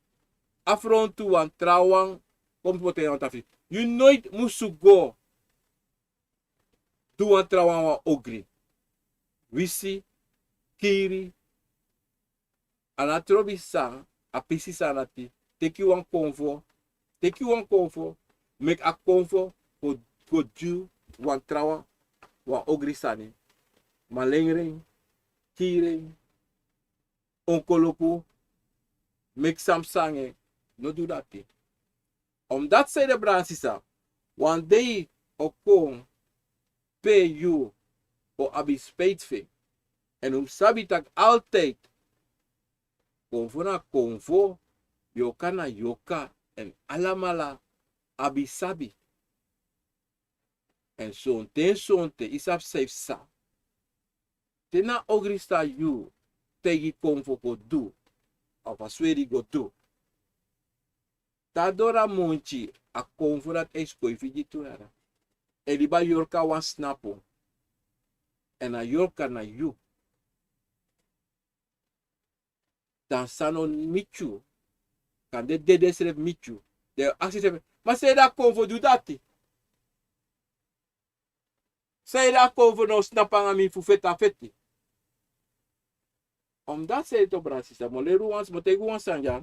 afrontu wan trawan, kon poti en na wan tapu. Yu noiti musu go du wan trawan wan ogri, wisi, kiri, a no trobi san, a pisi san dati. Teki wan konfo, teki wan konfo, meki a konfo go, go du wan trawan, wan ogri sani. Malengre en, kiri en, onkoloku, meki san psa nanga en, no du dati. Omdat, san ede, bransisa, wan dei o kon pe yu o abi spijt fu en. En un mus sabi taki altijd konfo na konfo, yoka na yoka, en alamala abi sabi. En sonten, sonten, yu sabi san yu psa. Te na ogri san yu taigi konfo go du, of a sweri go du, te a doro a monti, a konfo dati e skoifi gi tu yara. E libi a yorka wan snapu. En a yorka na yu. Dan san no miti yu, kande dede srefi miti yu. Dan yu o aksi srefi, ma san ede a konfo du dati? San ede a konfo no snapu nanga mi fu feti a feti? Omdat, san ede, to, bransisa, mi o leri wan, mi o taigi wan sani dya.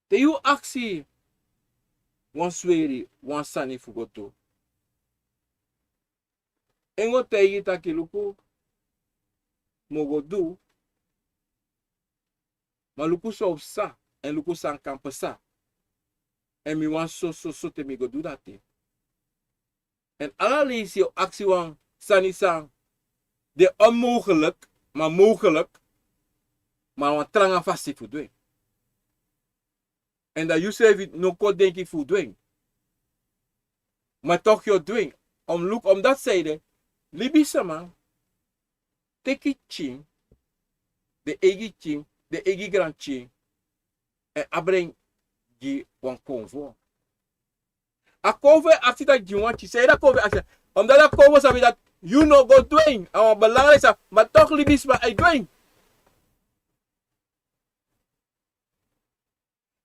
Te yu aksi wan sweri wan sani fu go du, en go taigi yu taki luku, mi o go du, ma luku san o psa, en luku san kan psa. En mi wani so, so, so te mi go du dati. En ala leisi yu o aksi wan sani san de onmogelijk, ma mogelijk, ma wan tranga fasi fu du en. En dan yu srefi no kon denki fu du en. Ma toch yu o du en. Om luku, omdat, san ede, libisama teki pikin, den eigi pikin, den eigi granpikin, en abra en gi wan konfo. A konfo e aksi taki gi wan pikin, san ede a konfo e aksi. Omdat a konfo sabi taki yu no go du en, a wan belangrijk sani, ma toch libisma e du en.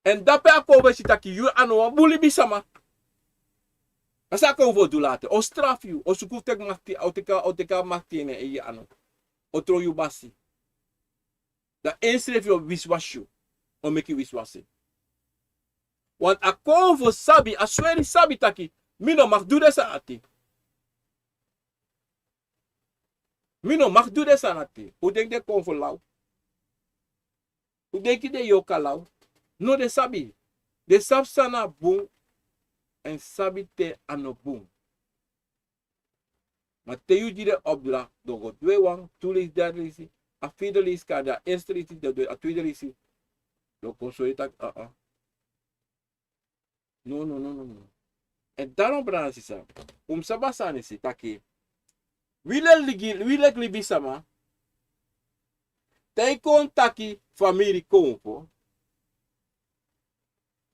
En dape a konfo e si taki yu a no wan bun libisama. A san a konfo o du later? O strafu yu, o suku fu teki makti, o teki, o teki a makti ini en eigi anu. O tron yu basi. Dan ensrefi o wisiwasi yu, o meki wisiwasi. Want a konfo sabi, a sweri sabi taki mi no mag du den sani ati. Mi no mag du den sani ati. Un denki den konfo law? Un denki den yorka law? No, den sabi. Den sabi san na bun, en sabi te a no bun. Ma te yu gi den opdracht, den o go du en wan, tu leisi, dati leisi, a feifi leisi, kande a eerste leisi, den o du en a tweede leisi. Den o kon sori yu taki, ah, ah. No, no, no, no, no. En daarom, brada nanga sisa, un mus sabi a sani disi taki, wi leki, wi leki libisama, te yu kon taki famiri konfo,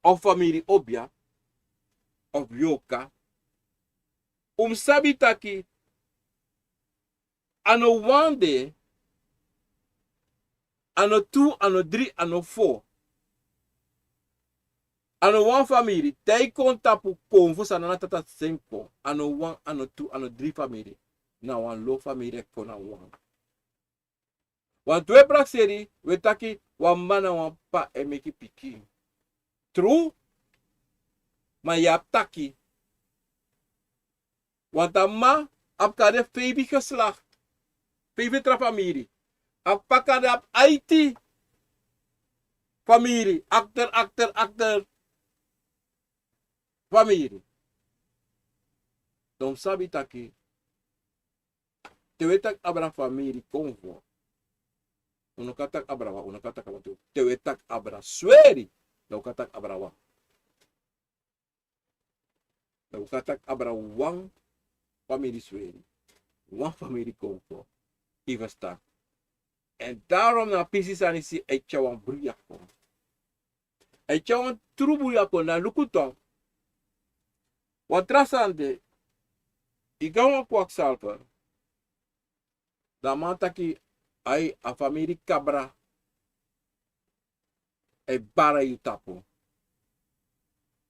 of famiri obia, of yorka, un mus sabi taki a no wan de, a no tu, a no dri, a no fo. A no wan famiri, te yu kon tapu konfo, san na tata seni kon. A no wan, a no tu, a no dri famiri. Na wan lo famiri e kon na wan. Wantu wi e prakseri, wi e taki wan mama nanga wan p'pa e meki pikin. Tru, ma yu abi taki. Wantu a mama abi kande feifi geslacht, feifi tra famiri. A p'pa kande abi aiti famiri, achter, achter, achter famiri. Dan un mus sabi taki, te wi e taki abra famiri konfo, un no kan taki abra wan, un no kan taki abra tu. Te wi e taki abra sweri, dan un kan taki abra wan. Dan un kan taki abra wan famiri sweri, wan famiri konfo. Yu e ferstan? En daarom na a pisi sani si e tyari wan bruya kon. E tyari wan tru bruya kon, na luku tu. Wan tra sani de, i go na wan kwakzalver. Dan a man taki, ai, a famiri kabra e bari yu tapu.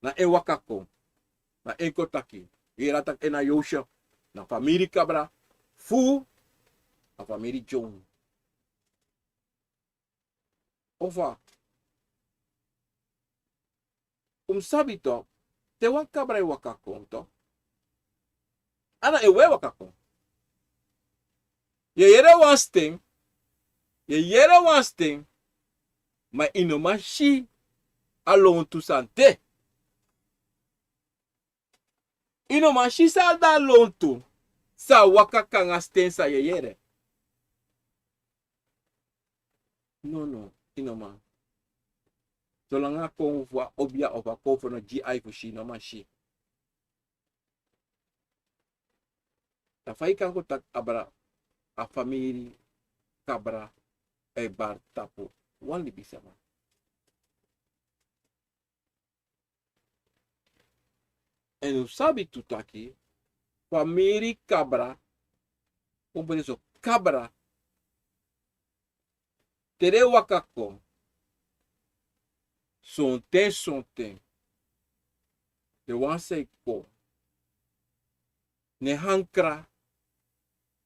Na en waka kon. Na en kon taki. Yu yere a taki en na Yosha. Na famiri kabra fu a famiri John. Ofa. Un mus sabi tu, te wan kabra e waka kon tu, a no e waka kon. Yu e yere wan sten, yu e yere wan sten, ma i no man si a lontu san de. I no man si san de a lontu, san waka kon nanga sten san yu e yere. No, no, i no man. Solanga a kon fu a obia of a kon fu no gi ai fu si, i no man si. Dan fa i kan kon taki abra, a famiri kabra e bari tapu wan libisama. En un sabi tu taki, famiri kabra, un ben so kabra, te den waka kon, sonten, sonten, den wan san e kon, ne ankra,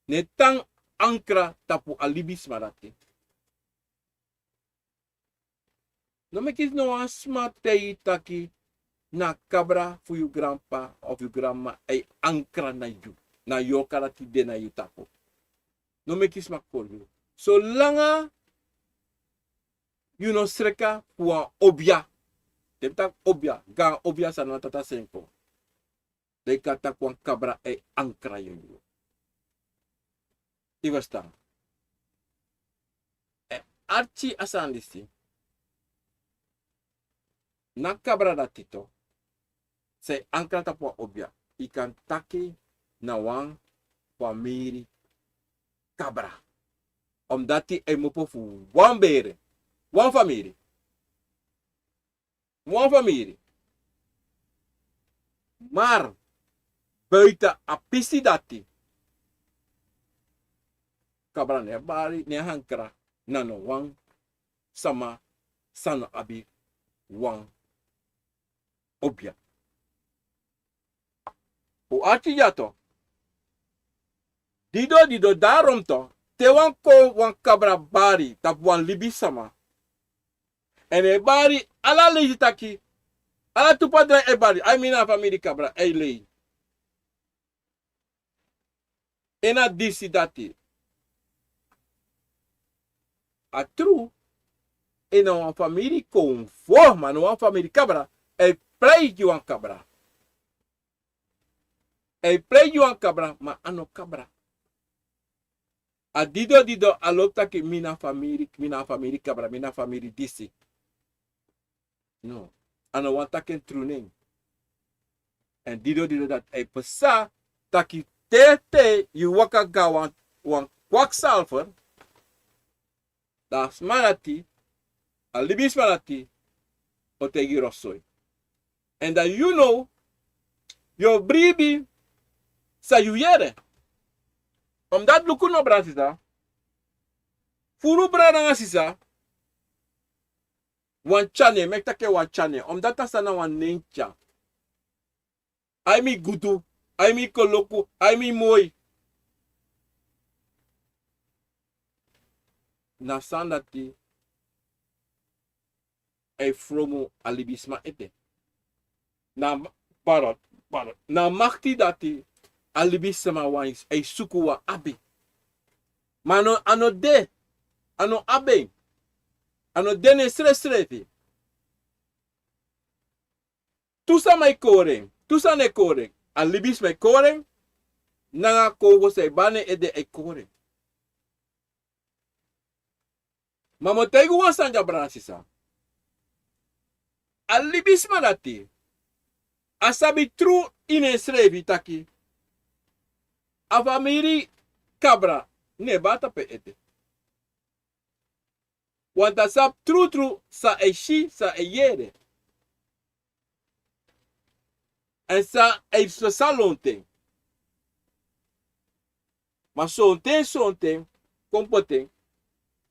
ne tan ankra tapu a libisma dati. No meki no wan sma taigi yu taki na kabra fu yu granpa of yu granma e ankra na yu, na yorka dati de na yu tapu. No meki sma kori yu. Solanga yu no sreka fu wan obia. Den taki obia, gaan obia san no tata sen kon. Dan yu kan taki wan kabra e ankra yu. Yu e ferstan? En arki a sani disi. Na kabra dati tu, san e ankra tapu wan obia, yu kan taki na wan famiri kabra. Omdati a e kmopo fu wan bere, wan famiri. Wan famiri. Maar buiten a pisi dati, kabra no e bari, no e ankra na no wan sama san no abi wan obia. Un arki dya tu. Dido, dido, daarom tu, te wan kon wan kabra bari tapu wan libisama, en e bari ala leisi taki, ala tu padra e bari, ai mi na famiri kabra, e lei. En na disi dati. A tru, en na wan famiri konfo, ma no wan famiri kabra, e prei gi wan kabra. E prei gi wan kabra, ma a no kabra. A dido, dido, a lobi taki mi na famiri, mi na famiri kabra, mi na famiri disi. No, a no wani taki en tru nen. En dido, dido dati e pasa taki te, te yu waka go na wan, wan kwakzalver, dan a sma dati, a libisma dati, o taigi yu rotzooi. En dan yu now, yu o bribi san yu yere. Omdati luku no, brada sisa. Furu brada nanga sisa. Wan tyari nen, meki taki wan tyari nen. Omdati a sani na wan nen tyari. Ai mi gudu, ai mi koloku, ai mi moi. Na sani dati e fromu a libisma ete. Na ma-, pardon, pardon. Na makti dati a libisma wani, e suku wan abi. Ma a no, a no de, a no abi en. A no de na ensrefsrefi. Tu sama e kori en, tu sani e kori en. A libisma e kori en, nanga a konfo san e bari na en ede e kori en. Ma mi o taigi wan sani dya, brada sisa. A libisma dati, a sabi tru ini ensrefi taki a famiri kabra no e bari tapu en ede. Want a sabi trutru san a e si, san a e yere. Èn san a e psa lonten. Ma sonten, sonten, kon poti en,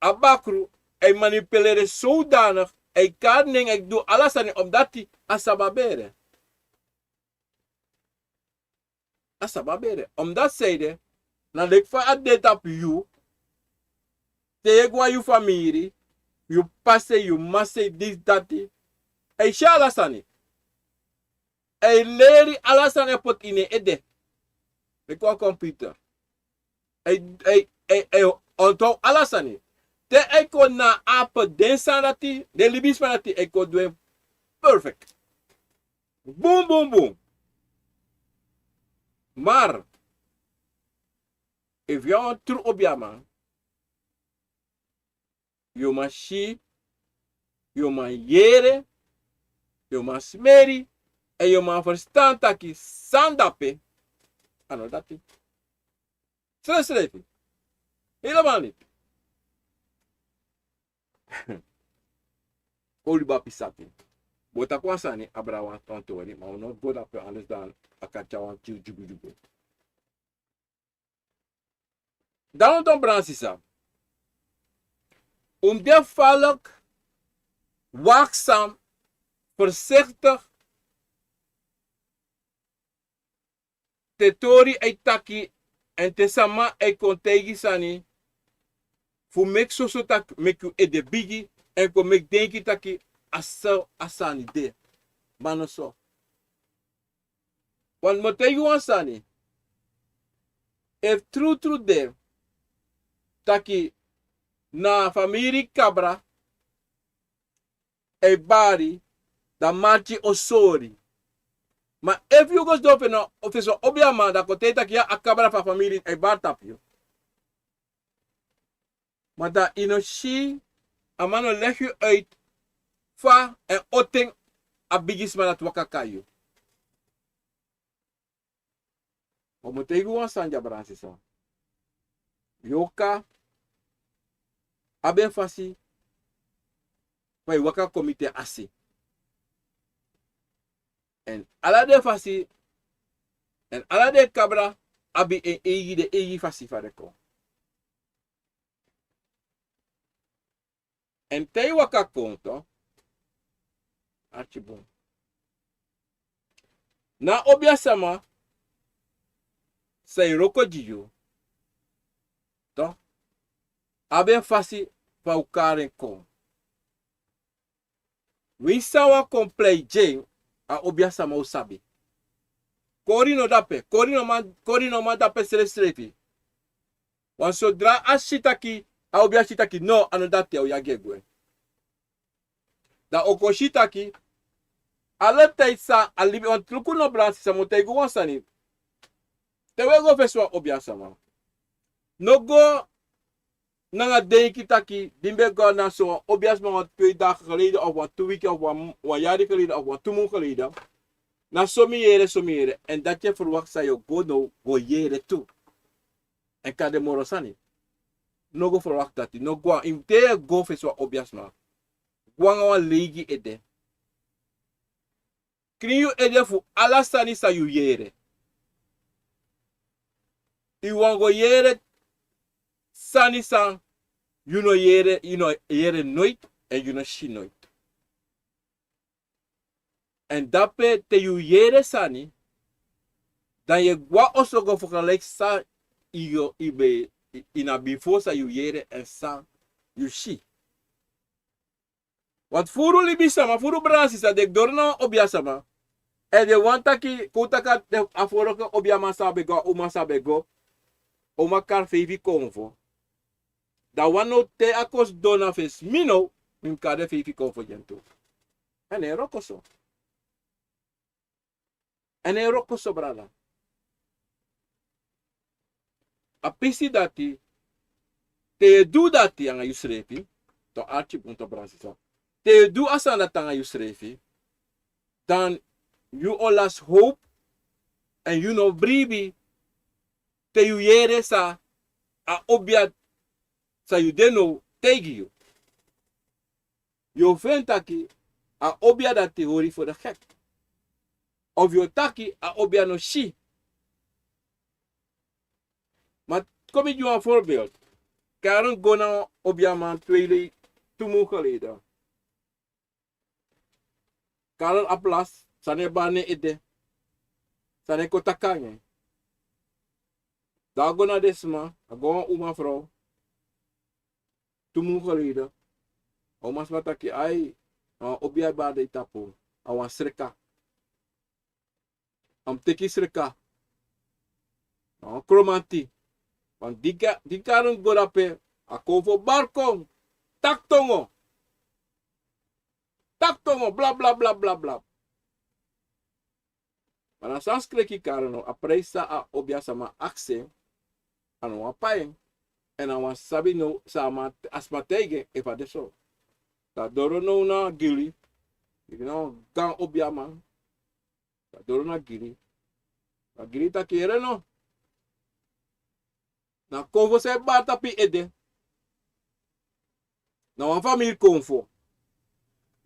a bakru, a e manipuleri en zodanig, a e kari nen, a e du ala sani, omdati a sabi a bere. A sabi a bere. Omdati san ede, na leki fa a de tapu yu, te yu e go na yu famiri, yu p'pa sei, yu m'ma sei, disi, dati. A e si ala sani. A e leri ala sani, a e poti ini en ede. Leki wan computer. A e, a e, a e, a e ontrow ala sani. Te a e kon na ape, den sani dati, den libisma dati, a e kon du en perfect. Bun, bun, bun. Maar, efu yu na wan tru obiaman, yu man si, yu man yere, yu man smeri, èn yu man ferstan taki san de ape, a no dati. Srefsrefi. Helemaal niet. Olibapi sabi. Bo taki wan sani, abra wan tontori, ma un no go dape, anders dan a kan tyari wan tyuw dyugudyugu. Dan un don, brada nanga sisa. Un mus de valk, waakzaam, voorzichtig, te tori e taki, èn te sama e kon taigi sani, fu meki soso taki, meki yu ede bigi, èn kon meki denki taki, a so a sani de. Ma no so. Want mi o taigi wan sani. Efu trutru de taki na famiri kabra e bari, dan marki o sori. Ma efu yu go sidon fesi wan obiaman, dan a kon taigi taki ya, a kabra fu a famiri e bari tapu yu. Ma dan yu no si, a man no legi yu uit fa èn oten a bigisma dati waka kon na yu. Ma mi o taigi wan sani dya, brada nanga sisa. Yu o kan abi en fasi fa yu waka kon miti en asi. Èn ala den fasi, èn ala den kabra abi en eigi, den eigi fasi fa den kon. Èn te yu waka kon, to, arki bun. Na obiasma san e wroko gi yu, to, abi en fasi fa yu o kari en kon. Winsi san wan kon prei gi en, a obiasma o sabi. Kori no dape, kori no man, kori no man dape srefsrefi. Want sodra a si taki, a obia si taki no, a no dati, a o yagi en gwe. Dan a o kon si taki, ala tijd san a libi, want luku no, brada nanga sisa, mi o taigi wan sani. Te wi e go fesi wan obiasma, no go nanga denki taki, di mi ben go na so wan obiasma wan twee dagen geleden, of wan tu wiki, of wan, wan yari geleden, of wan tu mun geleden. Na so mi yere, so mi yere. Èn dati e verwacht san yu o go now go yere tu. Èn kande moro sani. No go verwacht dati. No go, te yu e go fesi wan obiasma, go nanga wan leigi ede. Krin yu ede fu ala sani san yu yere. Yu wani go yere sani san yu no yere, yu no yere noiti, èn yu no si noiti. Èn dape te yu yere sani, dan yu e go na oso go vergelijk san yu, yu ben, yu na bifo san yu yere èn san yu si. Want furu libisma, furu brada nanga sisa, den e doro na wan obiasma. Èn den wani taki, kon taki a vorige obiaman san a ben go, a uma san a ben go. A uma kari feifi konfo. Dan wan now te a kon sidon na fesi mi now, mi mus kari den feifi konfo gi en tu. Èn a e wroko so. Èn a e wroko so, brada. A pisi dati, te yu e du dati anga yusrefi, to, arki bun, to, brada nanga sisa. Te yu e du a sani dati anga yusrefi, dan yu o lasi howpu, èn yu no bribi, te yu yere san a obia san yu de now taigi yu. Yu o feni taki a obia dati hori fu de gek. Of yu o taki a obia no si. Ma kon mi gi wan voorbeeld. Karen go na obiaman twee lei, tu mun geleden. Karen a plas, sani e bari na en ede. Sani e kon taki nanga en. Dan a go na den sma, a go wan uman vrouw. Tu mun geleden. A uman sma taki ai, a wan obia e bari de tapu. A wan sreka. A mus teki sreka. A wan kromanti. Want di Ka-, di Karen go dape, a kon fu bari kon. Taki tongo. Taki tongo, bla, bla, bla, bla, bla. Ma na san skreki Karen no, a prijs san a obia sama aksi en, a no wani pai en. Èn a no wani sabi no san a sma taigi en efu a de so. Dan a doro now na Gili. Gili na wan gaan obiaman. Dan a doro na Gili. Dan Gili taki yere no. Na konfo san e bari tapu yu ede. Na wan famiri konfo.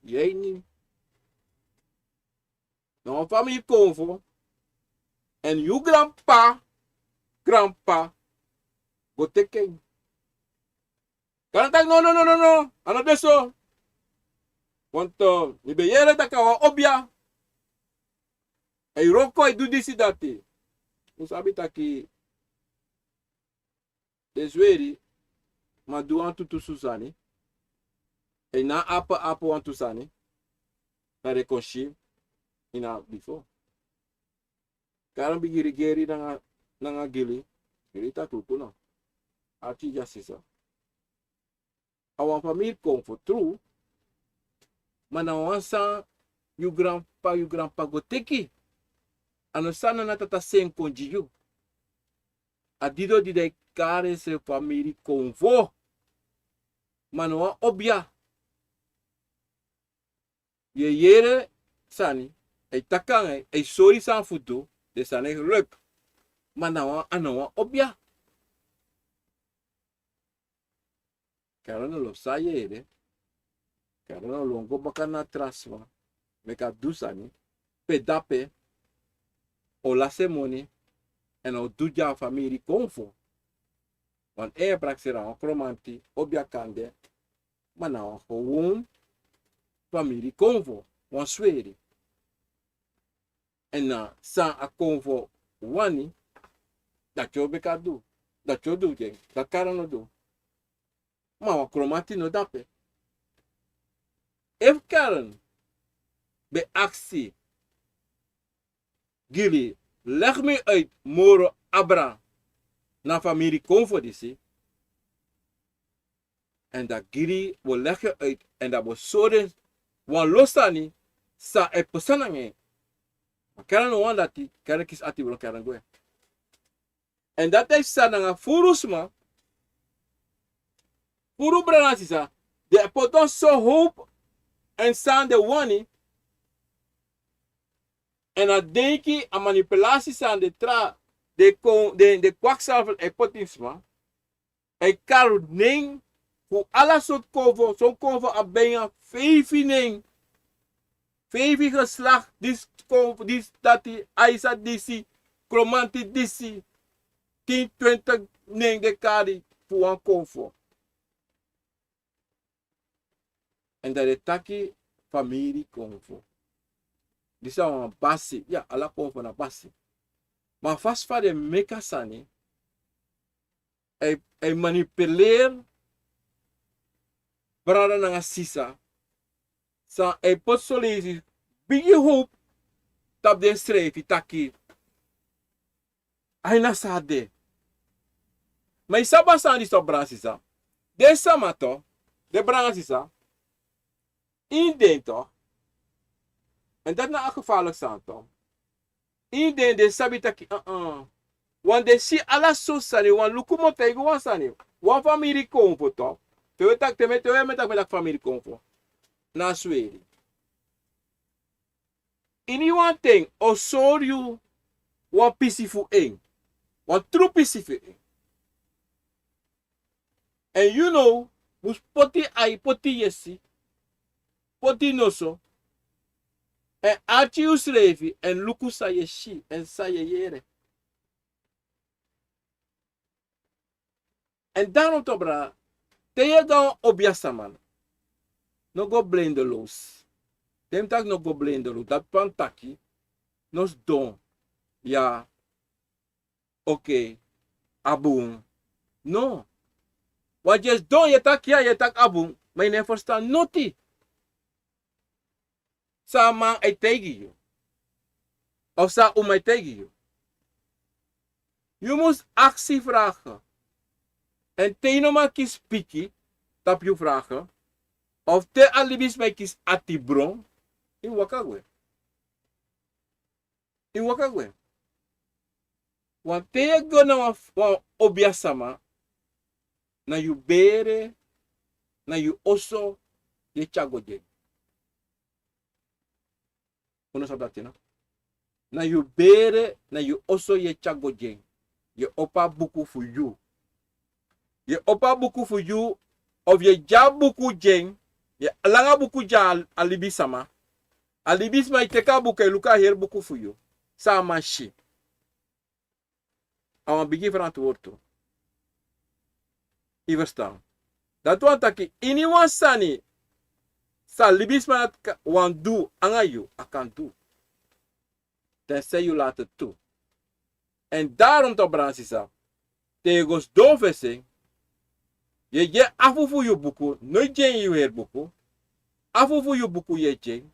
Yei ni. Na wan famiri konfo. Èn yu granpa, granpa, go teki en. Karen taki no, no, no, no, no. A no de so. Want, eh, mi ben yere taki a wan obia. A e wroko, a e du disi dati. Un sabi taki den sweri, ma du wantu tu sani. A e na apu apu wantu sani. Dan den kon si ini a bifo. Karen bigin rigeri nanga, nanga Gili. Gili taki luku no. Arki dya sisa. A wan famiri konfo tru. Ma na wan san yu granpa, yu granpa go teki. A no san nana tata sen kon gi yu. A didon didon e kari ensrefi famiri konfo. Ma na wan obia. Yu e yere sani, a e taki nanga yu, a e sori san fu du, den sani e leki. Ma na wan, a na wan obia. Karen no lobi san a yere. Karen no lon go baka na tra sma. Meki a du sani. Pe dape, a o lasi en moni, èn a o du gi a famiri konfo. Want en e prakseri a wan kromanti, obia kande, ma na wan gewoon famiri konfo, wan sweri. Èn na san a konfo wani, dati o meki a du, dati o du gi en, dati Karen no du. Ma wan kromanti no dape. Efu Karen ben aksi Gili, leg mi uit moro abra na famiri konfo disi. Èn dan Gili bo leg uit, èn dan bo sori en wan lo sani san e pasa nanga en. Ma Karen no wani dati, Karen kisi ati bron, Karen gwe. Èn dati e pasa nanga furu sma, furu brada nanga sisa, den e poti wan so howpu èn san den wani, èn a denki a manipulasi san den tra, den kon, den, den kwakzalver e poti ini sma. A e kari nen fu ala sortu konfo, son konfo a ben nanga feifi nen. Feifi geslakti, disi konfo, disi dati, Aisa disi, kromanti disi. Tin, twintig nen den kari fu wan konfo. Èn dan den taki famiri konfo. Disi a wan basi, ya, ala konfo na basi. Ma a fasi fa den meki a sani, a e, a e manipuleri brada nanga sisa. San a e poti soleisi bigi howpu tapu densrefi taki a ini a sani de. Ma yu sabi a sani disi, brada nanga sisa. Den sama tu, den brada nanga sisa, ini den tu. Èn dati na a gevaarlijk sani tu. Ini den, den sabi taki, uh-uh. Wan den si ala sortu sani, wan luku mi o taigi wan sani. Wan famiri konfo tu. Te wi e taki, te mi, te wi e taki, mi e taki famiri konfo. Na sweri. Ini wan ten, a o sori yu wan pisi fu en. Wan tru pisi fu en. Èn yu now mus poti ai, poti yesi. poti noso, èn arki yusrefi, èn luku san yu e si, èn san yu e yere. Èn daarom toch, brada, te yu e go na wan obiasama, no go blendeloos. Te mi taki no go blendeloos, dati wani taki, no sidon. Ya, oké, a bun. No. Want yu e sidon, yu e taki ya, yu e taki a bun, ma yu no e ferstan noti. San a man e taigi yu, of san a uma e taigi yu. Yu mus aksi vragen. Èn te yu no man kisi piki tapu yu vragen, of te a libisma e kisi atibron, yu waka gwe. Yu waka gwe. Want te yu e go na wan, wan obiasama, na yu bere, na yu oso yu e tyari go gi en. Un no sabi dati, no? Na yu bere, na yu oso yu e tyari go gi en. Yu e opo a buku fu yu. Yu e opo a buku fu yu, of yu e gi a buku gi en, yu e langa a buku gi a, a libisama. A libisma e teki a buku, e luku a heri buku fu yu. San a man si. A wan bigi ferantwortu. Yu ferstan? Dati wani taki, iniwan sani san libisma dati kan, wani du nanga yu, a kan du. Tensei yu lati tu. Èn daarom toch, brada nanga sisa, te yu go sidon fu esi, yu e gi en afu fu yu buku, no e gi en yu heri buku, afu fu yu buku yu e gi en,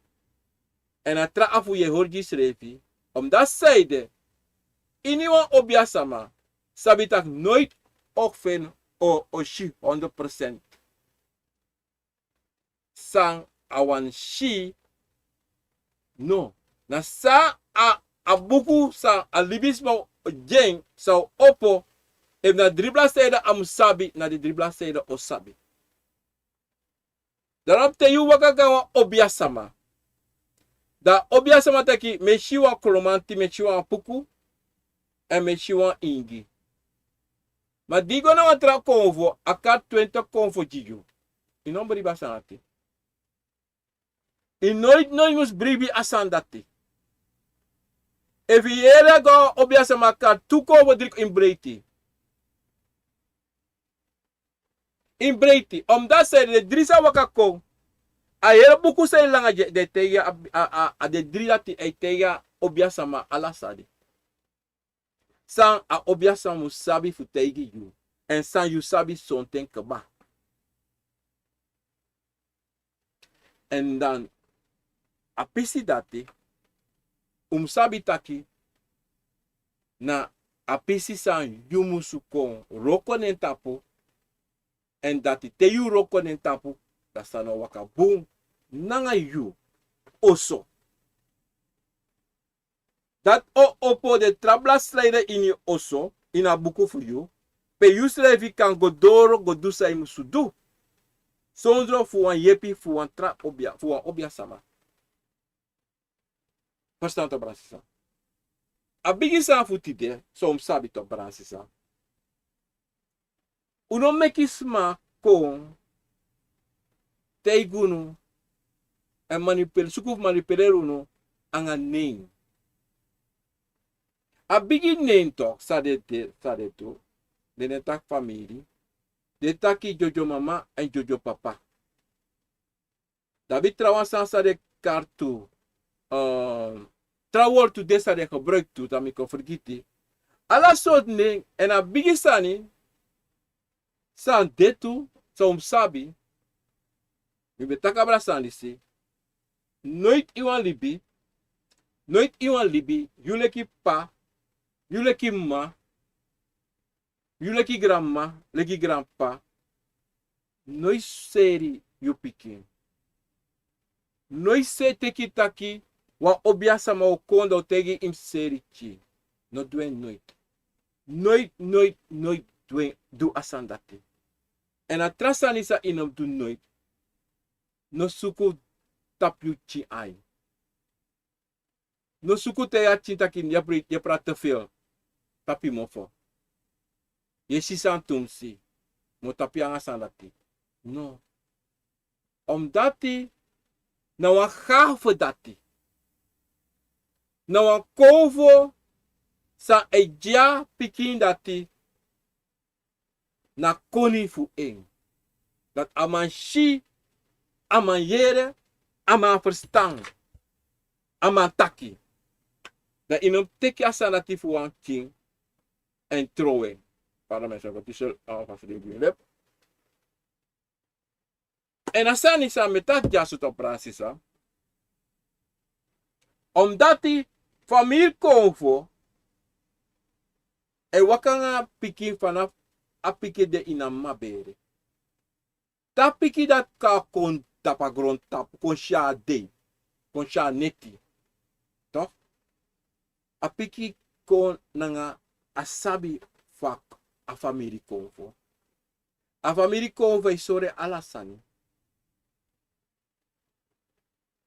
èn a tra afu yu e hori gi yusrefi, omdat san ede, iniwan obiasama sabi taki noiti Okfen o, o si honderd procent san a wani si. No. Na san a, a buku san a libisma o gi en, san o opo, efu na dri bladzijde a mus sabi, na den dri bladzijde o sabi. Daarom te yu waka go na wan obiasama, dan a obiasama taki, mi e si wan kolomanti, mi e si wan puku, èn mi e si wan ingi. Ma di yu go na wan tra konfo, a kari twenti konfo gi yu. Yu no bribi a sani dati. Yu noiti, noiti mus bribi a sani dati. Efu yu yere go na wan obiasama, a kari tu konfo, dri, yu mus breiti. Yu mus breiti, omdat san ede, den dri sa waka kon, a heri buku san e langa gi en, den e taigi a, a, a, a den dri dati e taigi a obiasama ala sani san a obiasama mus sabi fu taigi yu, èn san yu sabi sonten kaba. Èn dan a pisi dati, un mus sabi taki na a pisi san yu musu kon wroko na en tapu, èn dati te yu wroko na en tapu, dan sani o waka bun nanga yu oso. Dati o opo den tra bladzijde ini yu oso, ini a buku fu yu, pe yusrefi kan go doro go du san yu musu du, sondro fu wan yepi fu wan tra obia, fu wan obiasama. Ferstan toch, brada nanga sisa? A bigi sani fu tide, san un mus sabi toch, brada nanga sisa. Un no meki sma kon taigi unu èn manipule, suku fu manipuleri unu nanga nen. A bigi nen toch san den, den, san den du, den no e taki famiri, den e taki dyodyo mama èn dyodyo papa. Dan abi trawan sani san den kari tu, eh, tra wortu de san den gebruiki tu, dan mi kon fergiti. Ala sortu nen, èn a bigi sani san de tu, san un mus sabi, mi ben taki abra sani disi. Noiti iwan libi, noiti iwan libi, yu leki p'pa, yu leki m'ma, yu leki granm'ma, leki granp'pa, no e seri yu pikin. No e seri, teki taki wan obiasama o kon dan o taigi yu mus seri pikin. No du en noiti. Noiti, noiti, noiti du en, du a sani dati. Èn a tra sani san yu no mus du noiti. No suku tapu yu pikin ain. No suku te yu a pikin taki yu e prati te veel tapu yu mofo. Yu e si san tumsi, mi o tapu yu nanga sani dati. No. Omdati Na wan gave dati. Na wan konfo san e gi a pikin dati na koni fu en. Dati a man si, a man yere, a man ferstan, a man taki. Dan yu no mus teki a sani dati fu wan king èn trowe. Pardon, mensen, want die zullen allemaal verdedigen. En a sani san mi e taki dyaso, brada, sisa. Omdati famiri konfo e waka nanga pikin fanafu a pikin de ini a mama bere. Te a pikin dati kon tapu a grontapu, kon si a dei, kon si a neti. Toch? A pikin kon nanga a sabi fu a famiri konfo. A famiri konfo e sori en ala sani.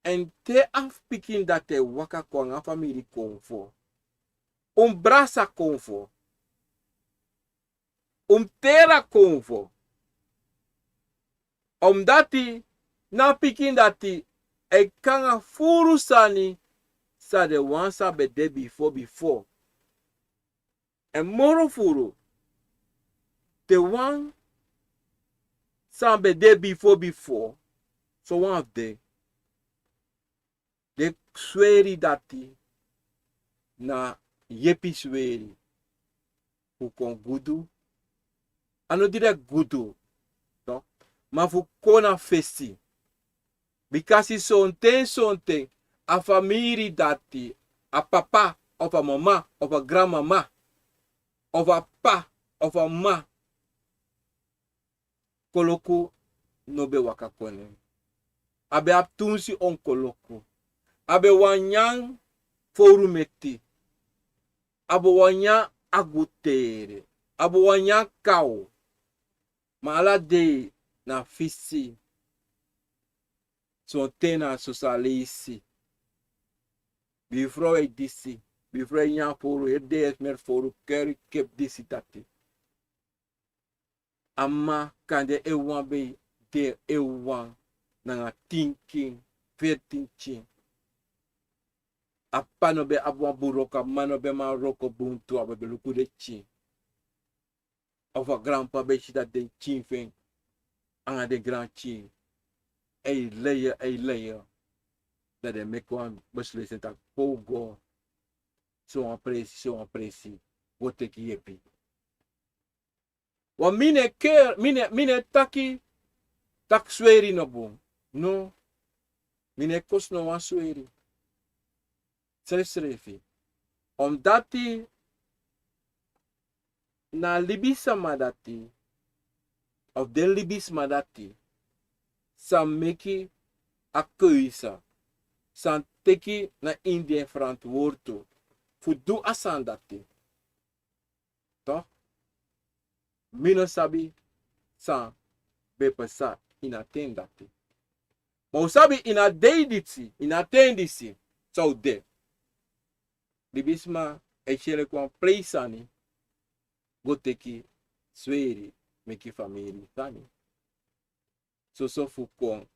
Èn te a pikin dati e waka kon nanga a famiri konfo, un mus brasa konfo, un mus teri a konfo. Omdati na a pikin dati e kon nanga furu sani san den wan san ben de bifo bifo. Èn moro furu, den wan san ben de bifo bifo, sowan fu den, den sweri dati na yepi sweri fu kon gudu. A no direkt gudu, no? Ma fu kon na fesi. Bikasi sonten sonten a famiri dati, a papa of a mama of a granmama of a papa of a mama, koloku no ben waka kon na en. A ben abi tunsi on koloku. A ben wani nyan fowru meti. A ben wani nyan agutere. A ben wani nyan kaw. Ma ala dei na fisi. Sonten na soso a leisi. Bifrow e disi. Bifrow e nyan fowru. Heri dei e smeri fowru, keri kepi, disi, dati. A mama kande en wawan ben de, en wawan nanga tin pikin, veertien pikin. A papa no ben abi wan bun wroko, a mama no ben man wroko bun tu, a ben luku den pikin. Of a granpapa ben si dati den pikin fu en nanga den granpikin e lei, e lei. Dan den meki wan beslissing taki: "Kon go sowan presi, sowan presi, go teki yepi." Wan mi no e keri, mi no e, mi no e taki taki sweri no bun. No. Mi no e kosi no wan sweri. Srefsrefi. Omdati na libisma dati, of den libisma dati, san meki a keuze, san teki na ini den verantwoording fu du a sani dati. Toch? Mi no sabi san ben pasa ini a ten dati. Ma un sabi ini a dei disi, ini a ten disi, san un de. Libisma e si en leki wan prei sani go teki sweri meki famiri sani. Soso fu kon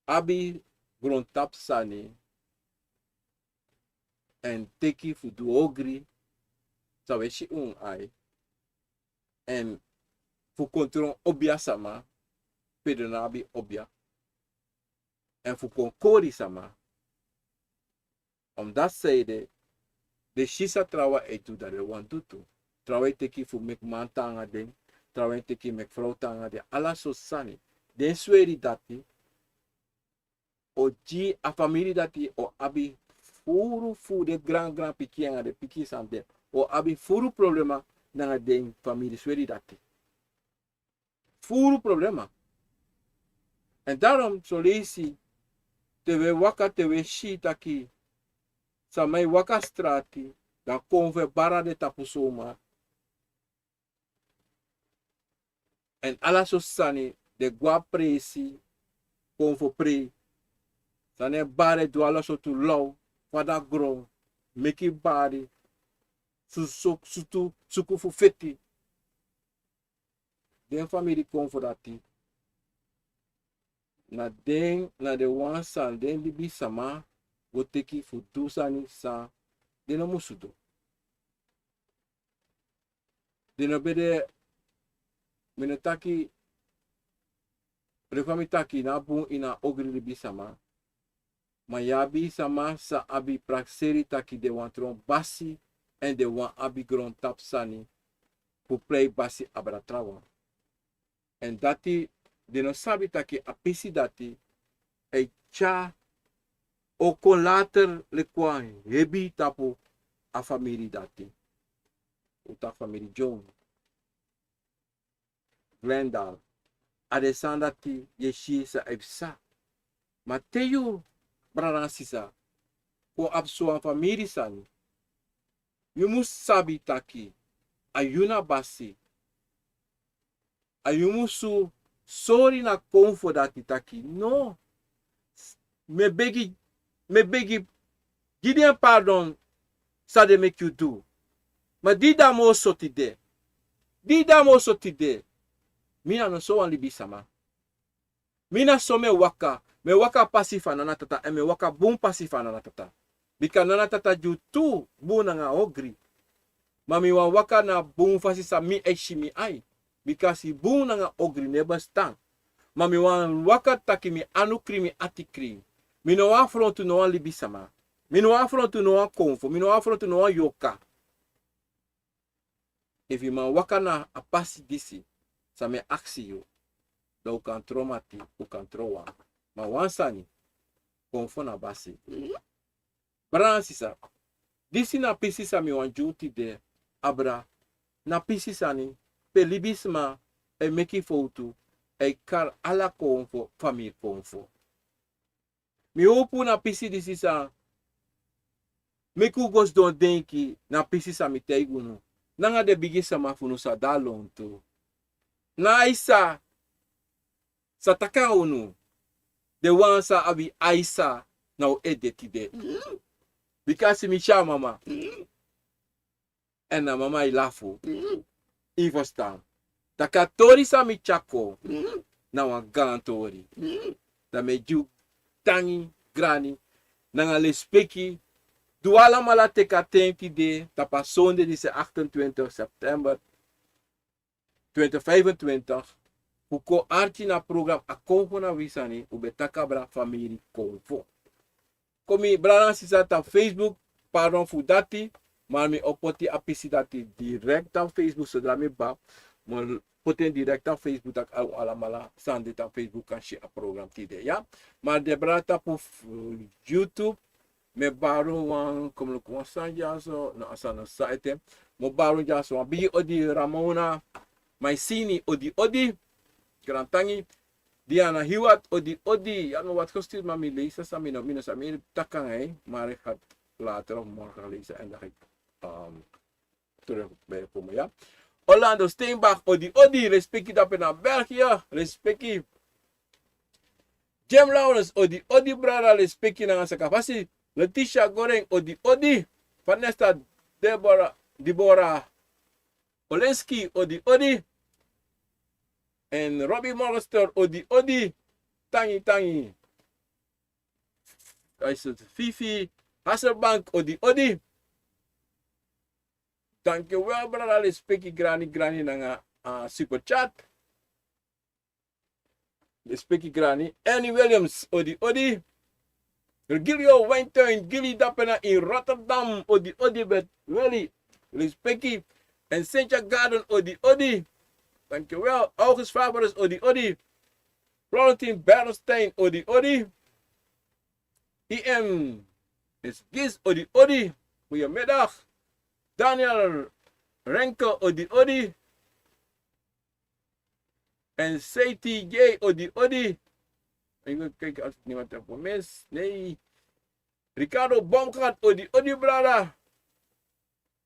abi grontapu sani èn teki fu du ogri, san un e si ini un ai, èn fu kon tron obia sama pe den no abi obia, èn fu kon kori sama. Omdati san ede, den si san trawan e du, dan den wani du tu. Trawan e teki fu meki man tan nanga den, trawan e teki meki frow tan nanga den, ala sortu sani. Den sweri dati o gi a famiri dati o abi furu fu den gran gran pikin nanga den pikin san de, o abi furu problema nanga den famiri sweri dati. Furu problema. Èn daarom son leisi te un e waka, te un e si taki sama e waka strati, dan konfo e bara den tapu soma. Èn ala sortu sani, den go a presi, konfo prei. Sani e bara, e du ala sortu law, fadagron, meki bari, su, su, sutu, suku fu feti. Den famiri konfo dati, na den, na den wan san den libisama go teki fu du sani san den no musu du. Den no ben de, mi no taki, refa mi taki na bun ini a ogri libisama. Ma yu abi sama san abi prakseri taki den wani tron basi, èn den wani abi grontapu sani fu prei basi abra trawan. Èn dati den no sabi taki a pisi dati e tyari o kon later leki wan hebi tapu a famiri dati. Un taki famiri John, Glendale, a den sani dati yu e si san e psa. Ma te yu, brada nanga sisa, kon abi sowan famiri sani, yu mus sabi taki a yu na basi. A yu musu sori na konfo dati taki no. Mi e begi, mi e begi, gi den pardon san den meki yu du. Ma di den a moo so tide, di den a moo so tide, mi na no sowan libisama. Mi na so mi e waka, mi e waka pasi fu a Nana Tata, èn mi e waka bun pasi fu a Nana Tata. Bika Nana Tata gi yu tu bun nanga ogri. Ma mi wani waka na bun fasi san mi e si mi ai. Bika si bun nanga ogri no e bestan. Ma mi wani waka taki mi anu krin, mi ati krin. Mi no wani frontu no wan libisama. Mi no wani frontu no wan konfo, mi no wani frontu no wan yorka. Efu yu man waka na a pasi disi san mi e aksi yu, dan un kan tron mati, un kan tron wan. Ma wan sani, konfo na basi. Brada nanga sisa, disi na pisi san mi wani gi un tide, abra, na pisi sani pe libisma e meki fowtu, e kari ala konfo famiri konfo. Mi howpu na pisi disi sa meki un go sidon denki na pisi san mi taigi unu, nanga den bigi sama fu unu san de na lontu. Na a isa sa taki na unu, den wan san abi a isa na un ede tide. Bika si mi si a mama, èn a mama e lafu. Yu ferstan? Taki a tori san mi tyari kon na wan gaan tori. Dan mi e gi un tangi, grani, nanga lespeki. Di un alamala teki a ten tide tapu a sonde disi, achtentwintig september twintig vijfentwintig, fu kon arki na program A Konfo na Wi Sani, un ben taki abra famiri konfo. Kon mi brada nanga sisa tapu Facebook, pardon fu dati, ma mi o poti a pisi dati direct tapu Facebook, sodra mi bari, mi o poti en direct tapu Facebook, taki un alamala san de tapu Facebook kan si a program tide, ya. Ma den brada tapu f-, YouTube, mi e bari wan, kon mi luku wan sani dyaso, no, a sani no sa ete. Mi o bari dyaso wan bigi odi, Ramona Maisini, odi odi, grantangi. Diana Hiwat, odi odi. Ya no, wat gestuurd, ma mi leisi san mi no, mi no sa mi taki nanga en, maar ik ga het later of morgen lezen en dan ga ik, ehm, terug bij komen, ya. Orlando Steenbach, odi odi, respeki dape na België, respeki. Jim Lawrence, odi odi brada, respeki nanga sakafasi. Letitia Goreng, odi odi. Vanessa Deborah, Deborah Olenski, odi odi. En Robbie Morgenster, odi odi. Tangi tangi. Fifi Hasselbank, odi odi. Dankjewel brada, lespeki grani grani nanga, ah, super chat. Lespeki grani. Annie Williams, odi odi. Virgilio Wijntuin, Gili dape na in Rotterdam, odi odi, bet weli. Lespeki. En Cynthia Garden, odi odi. Dankjewel. August Fabres, odi odi. Florentin Bernstein, odi odi. I M is Gis, odi odi. Goedemiddag. Daniel Renke, odi odi. En C T J, odi odi. Ik wil kijken als ik niemand heb gemist. Nee. Ricardo Baumgart, odi odi brada.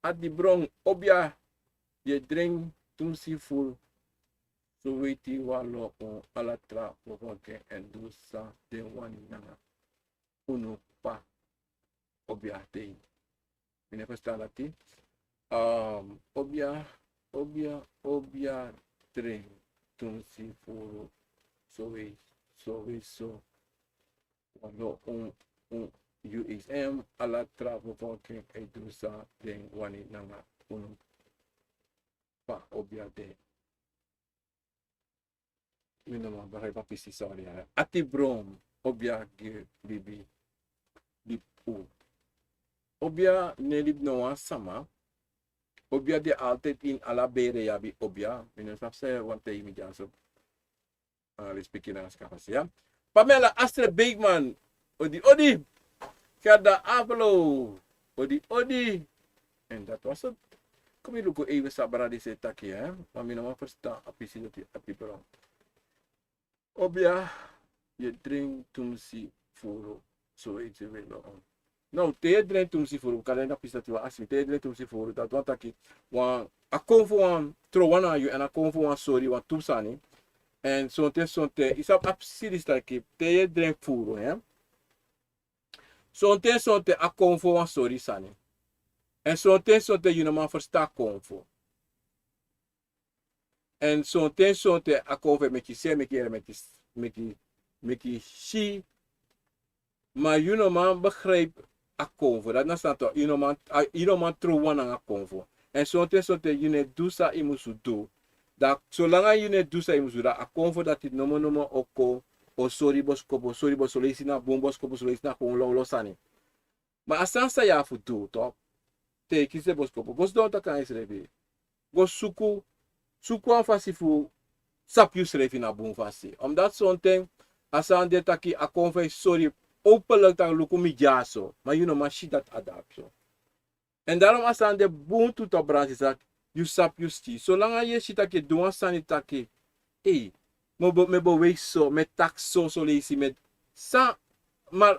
Adi Bron, obia, yu e dringi tumsi furu. So weiti wan lo un ala tra bevolking èn du san den wani nanga unu p'pa obia dei. Mi no e ferstan dati. Ehm, obia, obia, obia dringi tumsi furu. So weiti Sowieso. Wan no un, un, yu is en, ala tra bevolking e du san den wani nanga unu. Fa obia de. Mi no man begrijp a pisi, sorry, hè. Ati Brom, obia gi libi, libi. Obia no e libi na wan sama. Obia de altijd ini ala bere, yu abi obia. Mi no sabi san yu wani taigi mi dyaso. Ah, respeki nanga saka fasi, ya. Pamela Astrid Beekman, odi, odi. Gerda Avelo, odi, odi. En dat was het. Kon mi luku even san brada disi e taki, hè. Ma mi no man ferstan a pisi dati, Ati Brom. Obia, yu e dringi tumsi furu, so ete we no. No, te yu e dringi tumsi furu, kande na pisi dati yu wani aksi mi, te yu e dringi tumsi furu, dati wani taki, wan, a kon fu wan, tron wan nanga yu, èn a kon fu wan sori, wan tu sani. Èn sonten, sonten, yu sabi a pisi disi taki, te yu e dringi furu, hè. Sonten, sonten, a kon fu wan sori sani. Èn sonten, sonten, yu no man ferstan a kon fu. Èn sonten, sonten, a kon fu e meki si, meki yere, meki, meki, meki si. Ma yu no man begrijp a kon fu. Dati na san tu, yu no man, a, yu no man tron wan nanga a kon fu. Èn sonten, sonten, yu no e du san yu musu du. Dan, solanga yu no e du san yu musu du, dan a kon fu dati nomo, nomo o kon, o sori boskopu, o sori boskopu, son leisi na bun boskopu, son leisi na kon lawlaw sani. Ma a sani san yu abi fu du, toch. Te yu kisi den boskopu, go sidon taki nanga yusrefi. Go suku, suku wan fasi fu sabi yusrefi na bun fasi. Omdat sonten, a sani de taki a kon fu e sori openlijk taki luku mi dyaso. Ma yu no man si dati a de ape so. Èn daarom a sani de bun tu, toch, brada sisa, yu sabi yu skin. Solanga yu e si taki yu e du wan sani taki, ei, mi o be, mi e bewijs so, mi e taki so, son leisi mi e, san, ma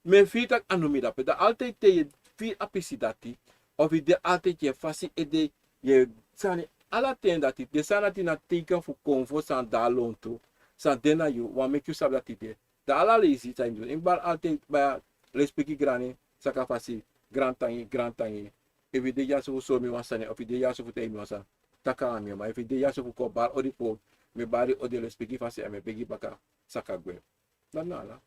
mi e firi taki a no mi de ape. Dan altijd te yu e firi a pisi dati, of yu de altijd yu e fasi ede, yu e sani, ala ten dati, den sani dati na teken fu kon fu san de a lontu, san de na yu, wani meki yu sabi dati de. Dan ala leisi san yu mus du. Yu mus bari altijd, baya, respeki grani, saka fasi, grantangi, grantangi. Efu yu de dyaso fu sori mi wan sani, efu yu de dyaso fu taigi mi wan sani, taki nanga mi, ma efu yu de dyaso fu kon bari odi kon, mi e bari odi, respeki fasi, èn mi e begi baka, saka gwe. Dati na ala.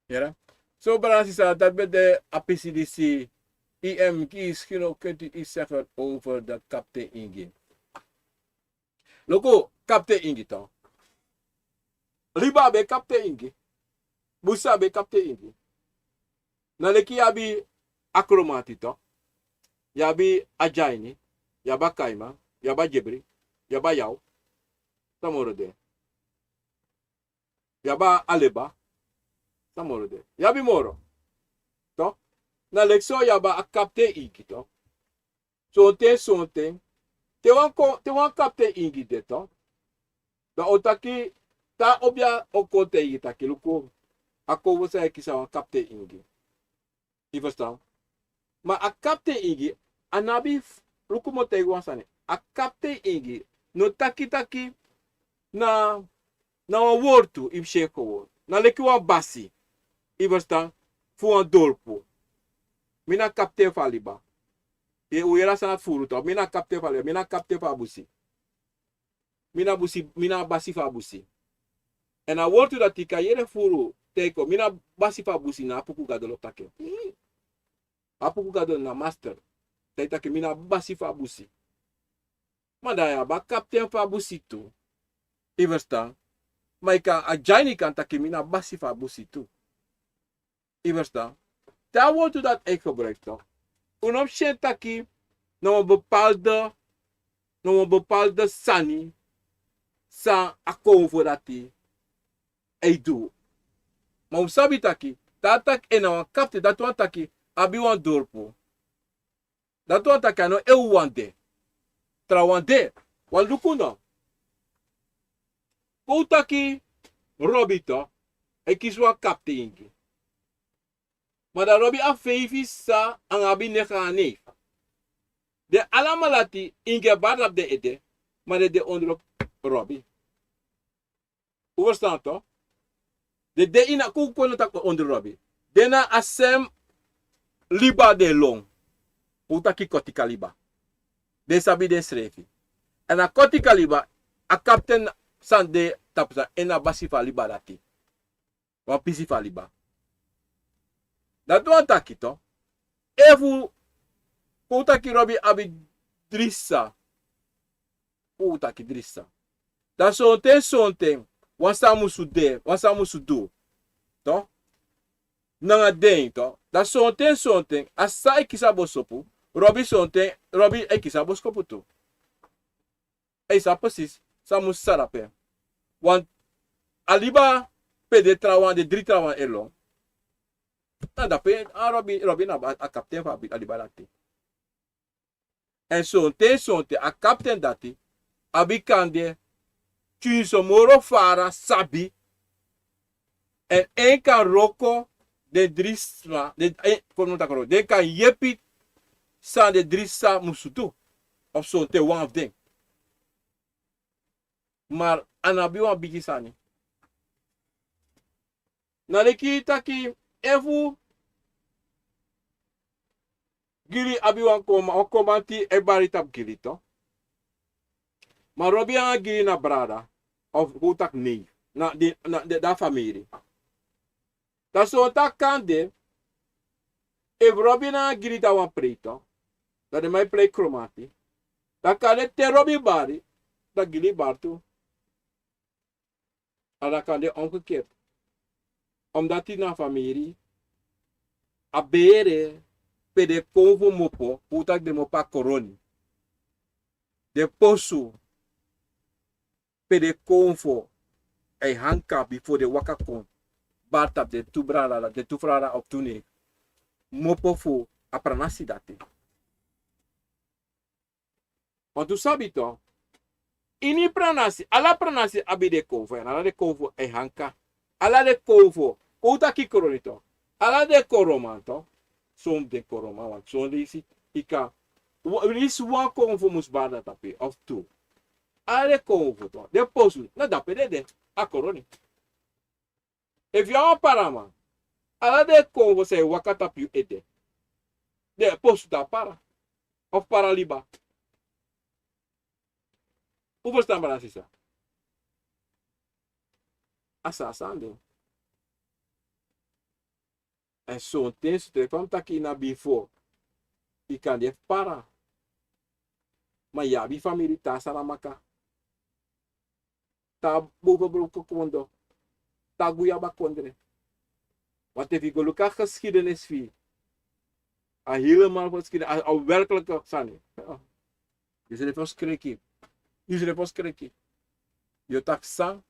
Yere? So, brada sisa, dati ben de a pisi disi, I M G, skin o kenti i sefel over dati kapten Ingi. Luku, kapten Ingi, toch. Liba abi kapten Ingi. Busi abi kapten Ingi. Na leki yu abi a Kromati, toch. Yu abi a Dyaini, yu abi a Kaima, yu abi a Dyebri, yu abi a Yaw. San moro de? Yu abi a Leba. San moro de? Yu abi moro. Toch. Na leki so yu abi a kapten Ingi, toch. Sonten, sonten. Te wan kon, te wan kapten Ingi de, toch. Dan a o taki, te a obia o kon taigi yu taki luku, a kon fu san yu e kisi na wan kapten Ingi. Yu ferstan? Ma a kapten Ingi, a no abi f-, luku mi o taigi wan sani. A kapten Ingi no taki taki na, na wan wortu, yu mus si en kon. Na leki wan basi. Yu ferstan? Fu wan dorpu. Mi na kapten fu a liba. Yu e yere san dati furu, toch. Mi na kapten fu a liba. Mi na kapten fu a busi. Mi na busi, mi na basi fu a busi. Èn a wortu dati kan yere furu, te yu kon, mi na basi fu a busi, na Apuku Gado lo taki. Hmm. Apuku Gado na master. Te yu taki mi na basi fu a busi. Ma dan yu abi a kapten fu a busi tu. Yu ferstan? Ma yu kan, a Dyaini kan taki mi na basi fu a busi tu. Yu ferstan? Te a wortu dati e gebruik, toch. Un no mus si en taki na wan bepaalde, na wan bepaalde sani san a kon fu dati e du. Ma un sabi taki, te a taki en na wan kapten, dati wani taki a abi wan dorpu. Dati wani taki a no en wawan de. Trawan de. Wan luku no. Kon un taki Robi, toch, e kisi wan kapten Ingi. Ma dan Robi abi feifi sisa, anga a abi negen a neef. Den alamala dati Ingi e bari den ede, ma den de ondro Robi. Un ferstan, toch? Den de ini a, kon, kon no taki ondro Robi. Den na a sem liba den lon. Un taki Kotika liba. Den sabi densrefi. Èn a Kotika liba, a kapten san de tapu san en na basi fu a liba dati. Wan pisi fu a liba. Dati wan taki to. Efu, kon un taki Robi abi dri sisa. Kon un taki dri sisa. Dan sonten, sonten, wan sani musu de, wan sani musu du. To? Nanga den, to? Dan sonten, sonten, a sisa e kisi a boskopu. Robi sonten, Robi e kisi a boskopu tu. A e sabi precies san musu sarape. Want a liba pe den trawan, den dri trawan e lon. Na dape a Robi, Robi na a kapten fu a liba dati. Èn sonten, sonten a kapten dati abi kande tyunso moro fara sabi. Èn en kan wroko den dri sma, den, eh, kon mi taki wroko, den kan yepi san den dri sisa musu du. Of sonten wan fu den. Ma a no abi wan bigi sani. Na leki taki efu Gili abi wan koma, wan komanti e bari tapu Gili to. Ma Robi nanga Gili na brada, of kon un taki nei, na di, na di, da famiri. Dan sonten a kan de, efu Robi nanga Gili de a wan prei to, dan den man e prei kromanti. Dan kande te Robi bari, dan Gili bari tu. A dan kande omgekeerd. Omdati na famiri, a bere pe den kon fu mopo, fu un taki den mopo a koroni. Den posu pe den kon fu e hanka bifo den waka kon. Bari tapu den tu brada, den tu frada of tu nei. Mopo fu a pranasi dati. Want un sabi to, ini pranasi, ala pranasi abi den kon fu en, ala den kon fu e hanka, ala den kon fu, kon un taki koroni to, ala den koroman to, son den koroman, want son leisi, ika, wa-, leisi wan kon fu mus bari na tapu yu, of tu. Ala den kon fu to, den posu, na dape den de, a koroni. Efu yu na wan paraman, ala den kon fu san e waka tapu yu ede, den e posu tapu para, of para liba. Un ferstan, brada, sisa? A so a sani de. Èn sonten, sonten fa mi taki na bifo, yu kan de fu para. Ma yu abi famiri te na Saramaka, te na Bovenbroek, Kokondo, te na Guyaba kondre. Want efu yu go luku a geschiedenis fu yu, a helemaal verschillende, a, a werkelijke sani. Yu srefi o skreki. Yu srefi o skreki. Yu o taki san?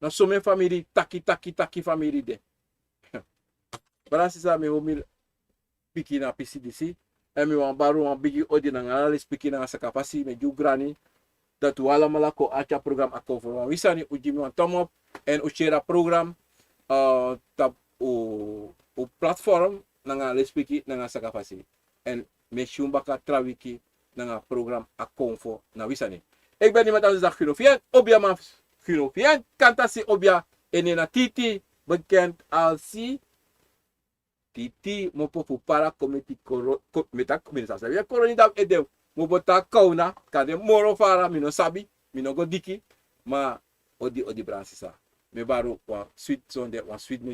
Na somen famiri, taki, taki, taki famiri de. Brada, sisa, mi e hori mi piki na a pisi disi. Èn mi wani bari wan bigi odi nanga ala lespeki nanga sakafasi, mi e gi un grani. Dati un alamala kon arki a program Akomfo. Wan wi sani, un gi mi wan thumb up. Èn un share a program, eh, tapu un, un platform nanga lespeki nanga sakafasi. Èn mi e si un baka tra wiki nanga program Akomfo na wi sani. Ik ben niemand anders dan Guno Fien, Obiaman Guno Fien, Kantasi Obia, en nen na Titi, bekend als Titi, mopo fu para kon meti koro-, ko-, meti a, mi no sabi sabi a koroni dan ede, mopo tan kowna, kande moro fara, mi no sabi, mi no go diki, ma odi, odi, brada, sisa. Mi e bari un wan switi sonde, wan switi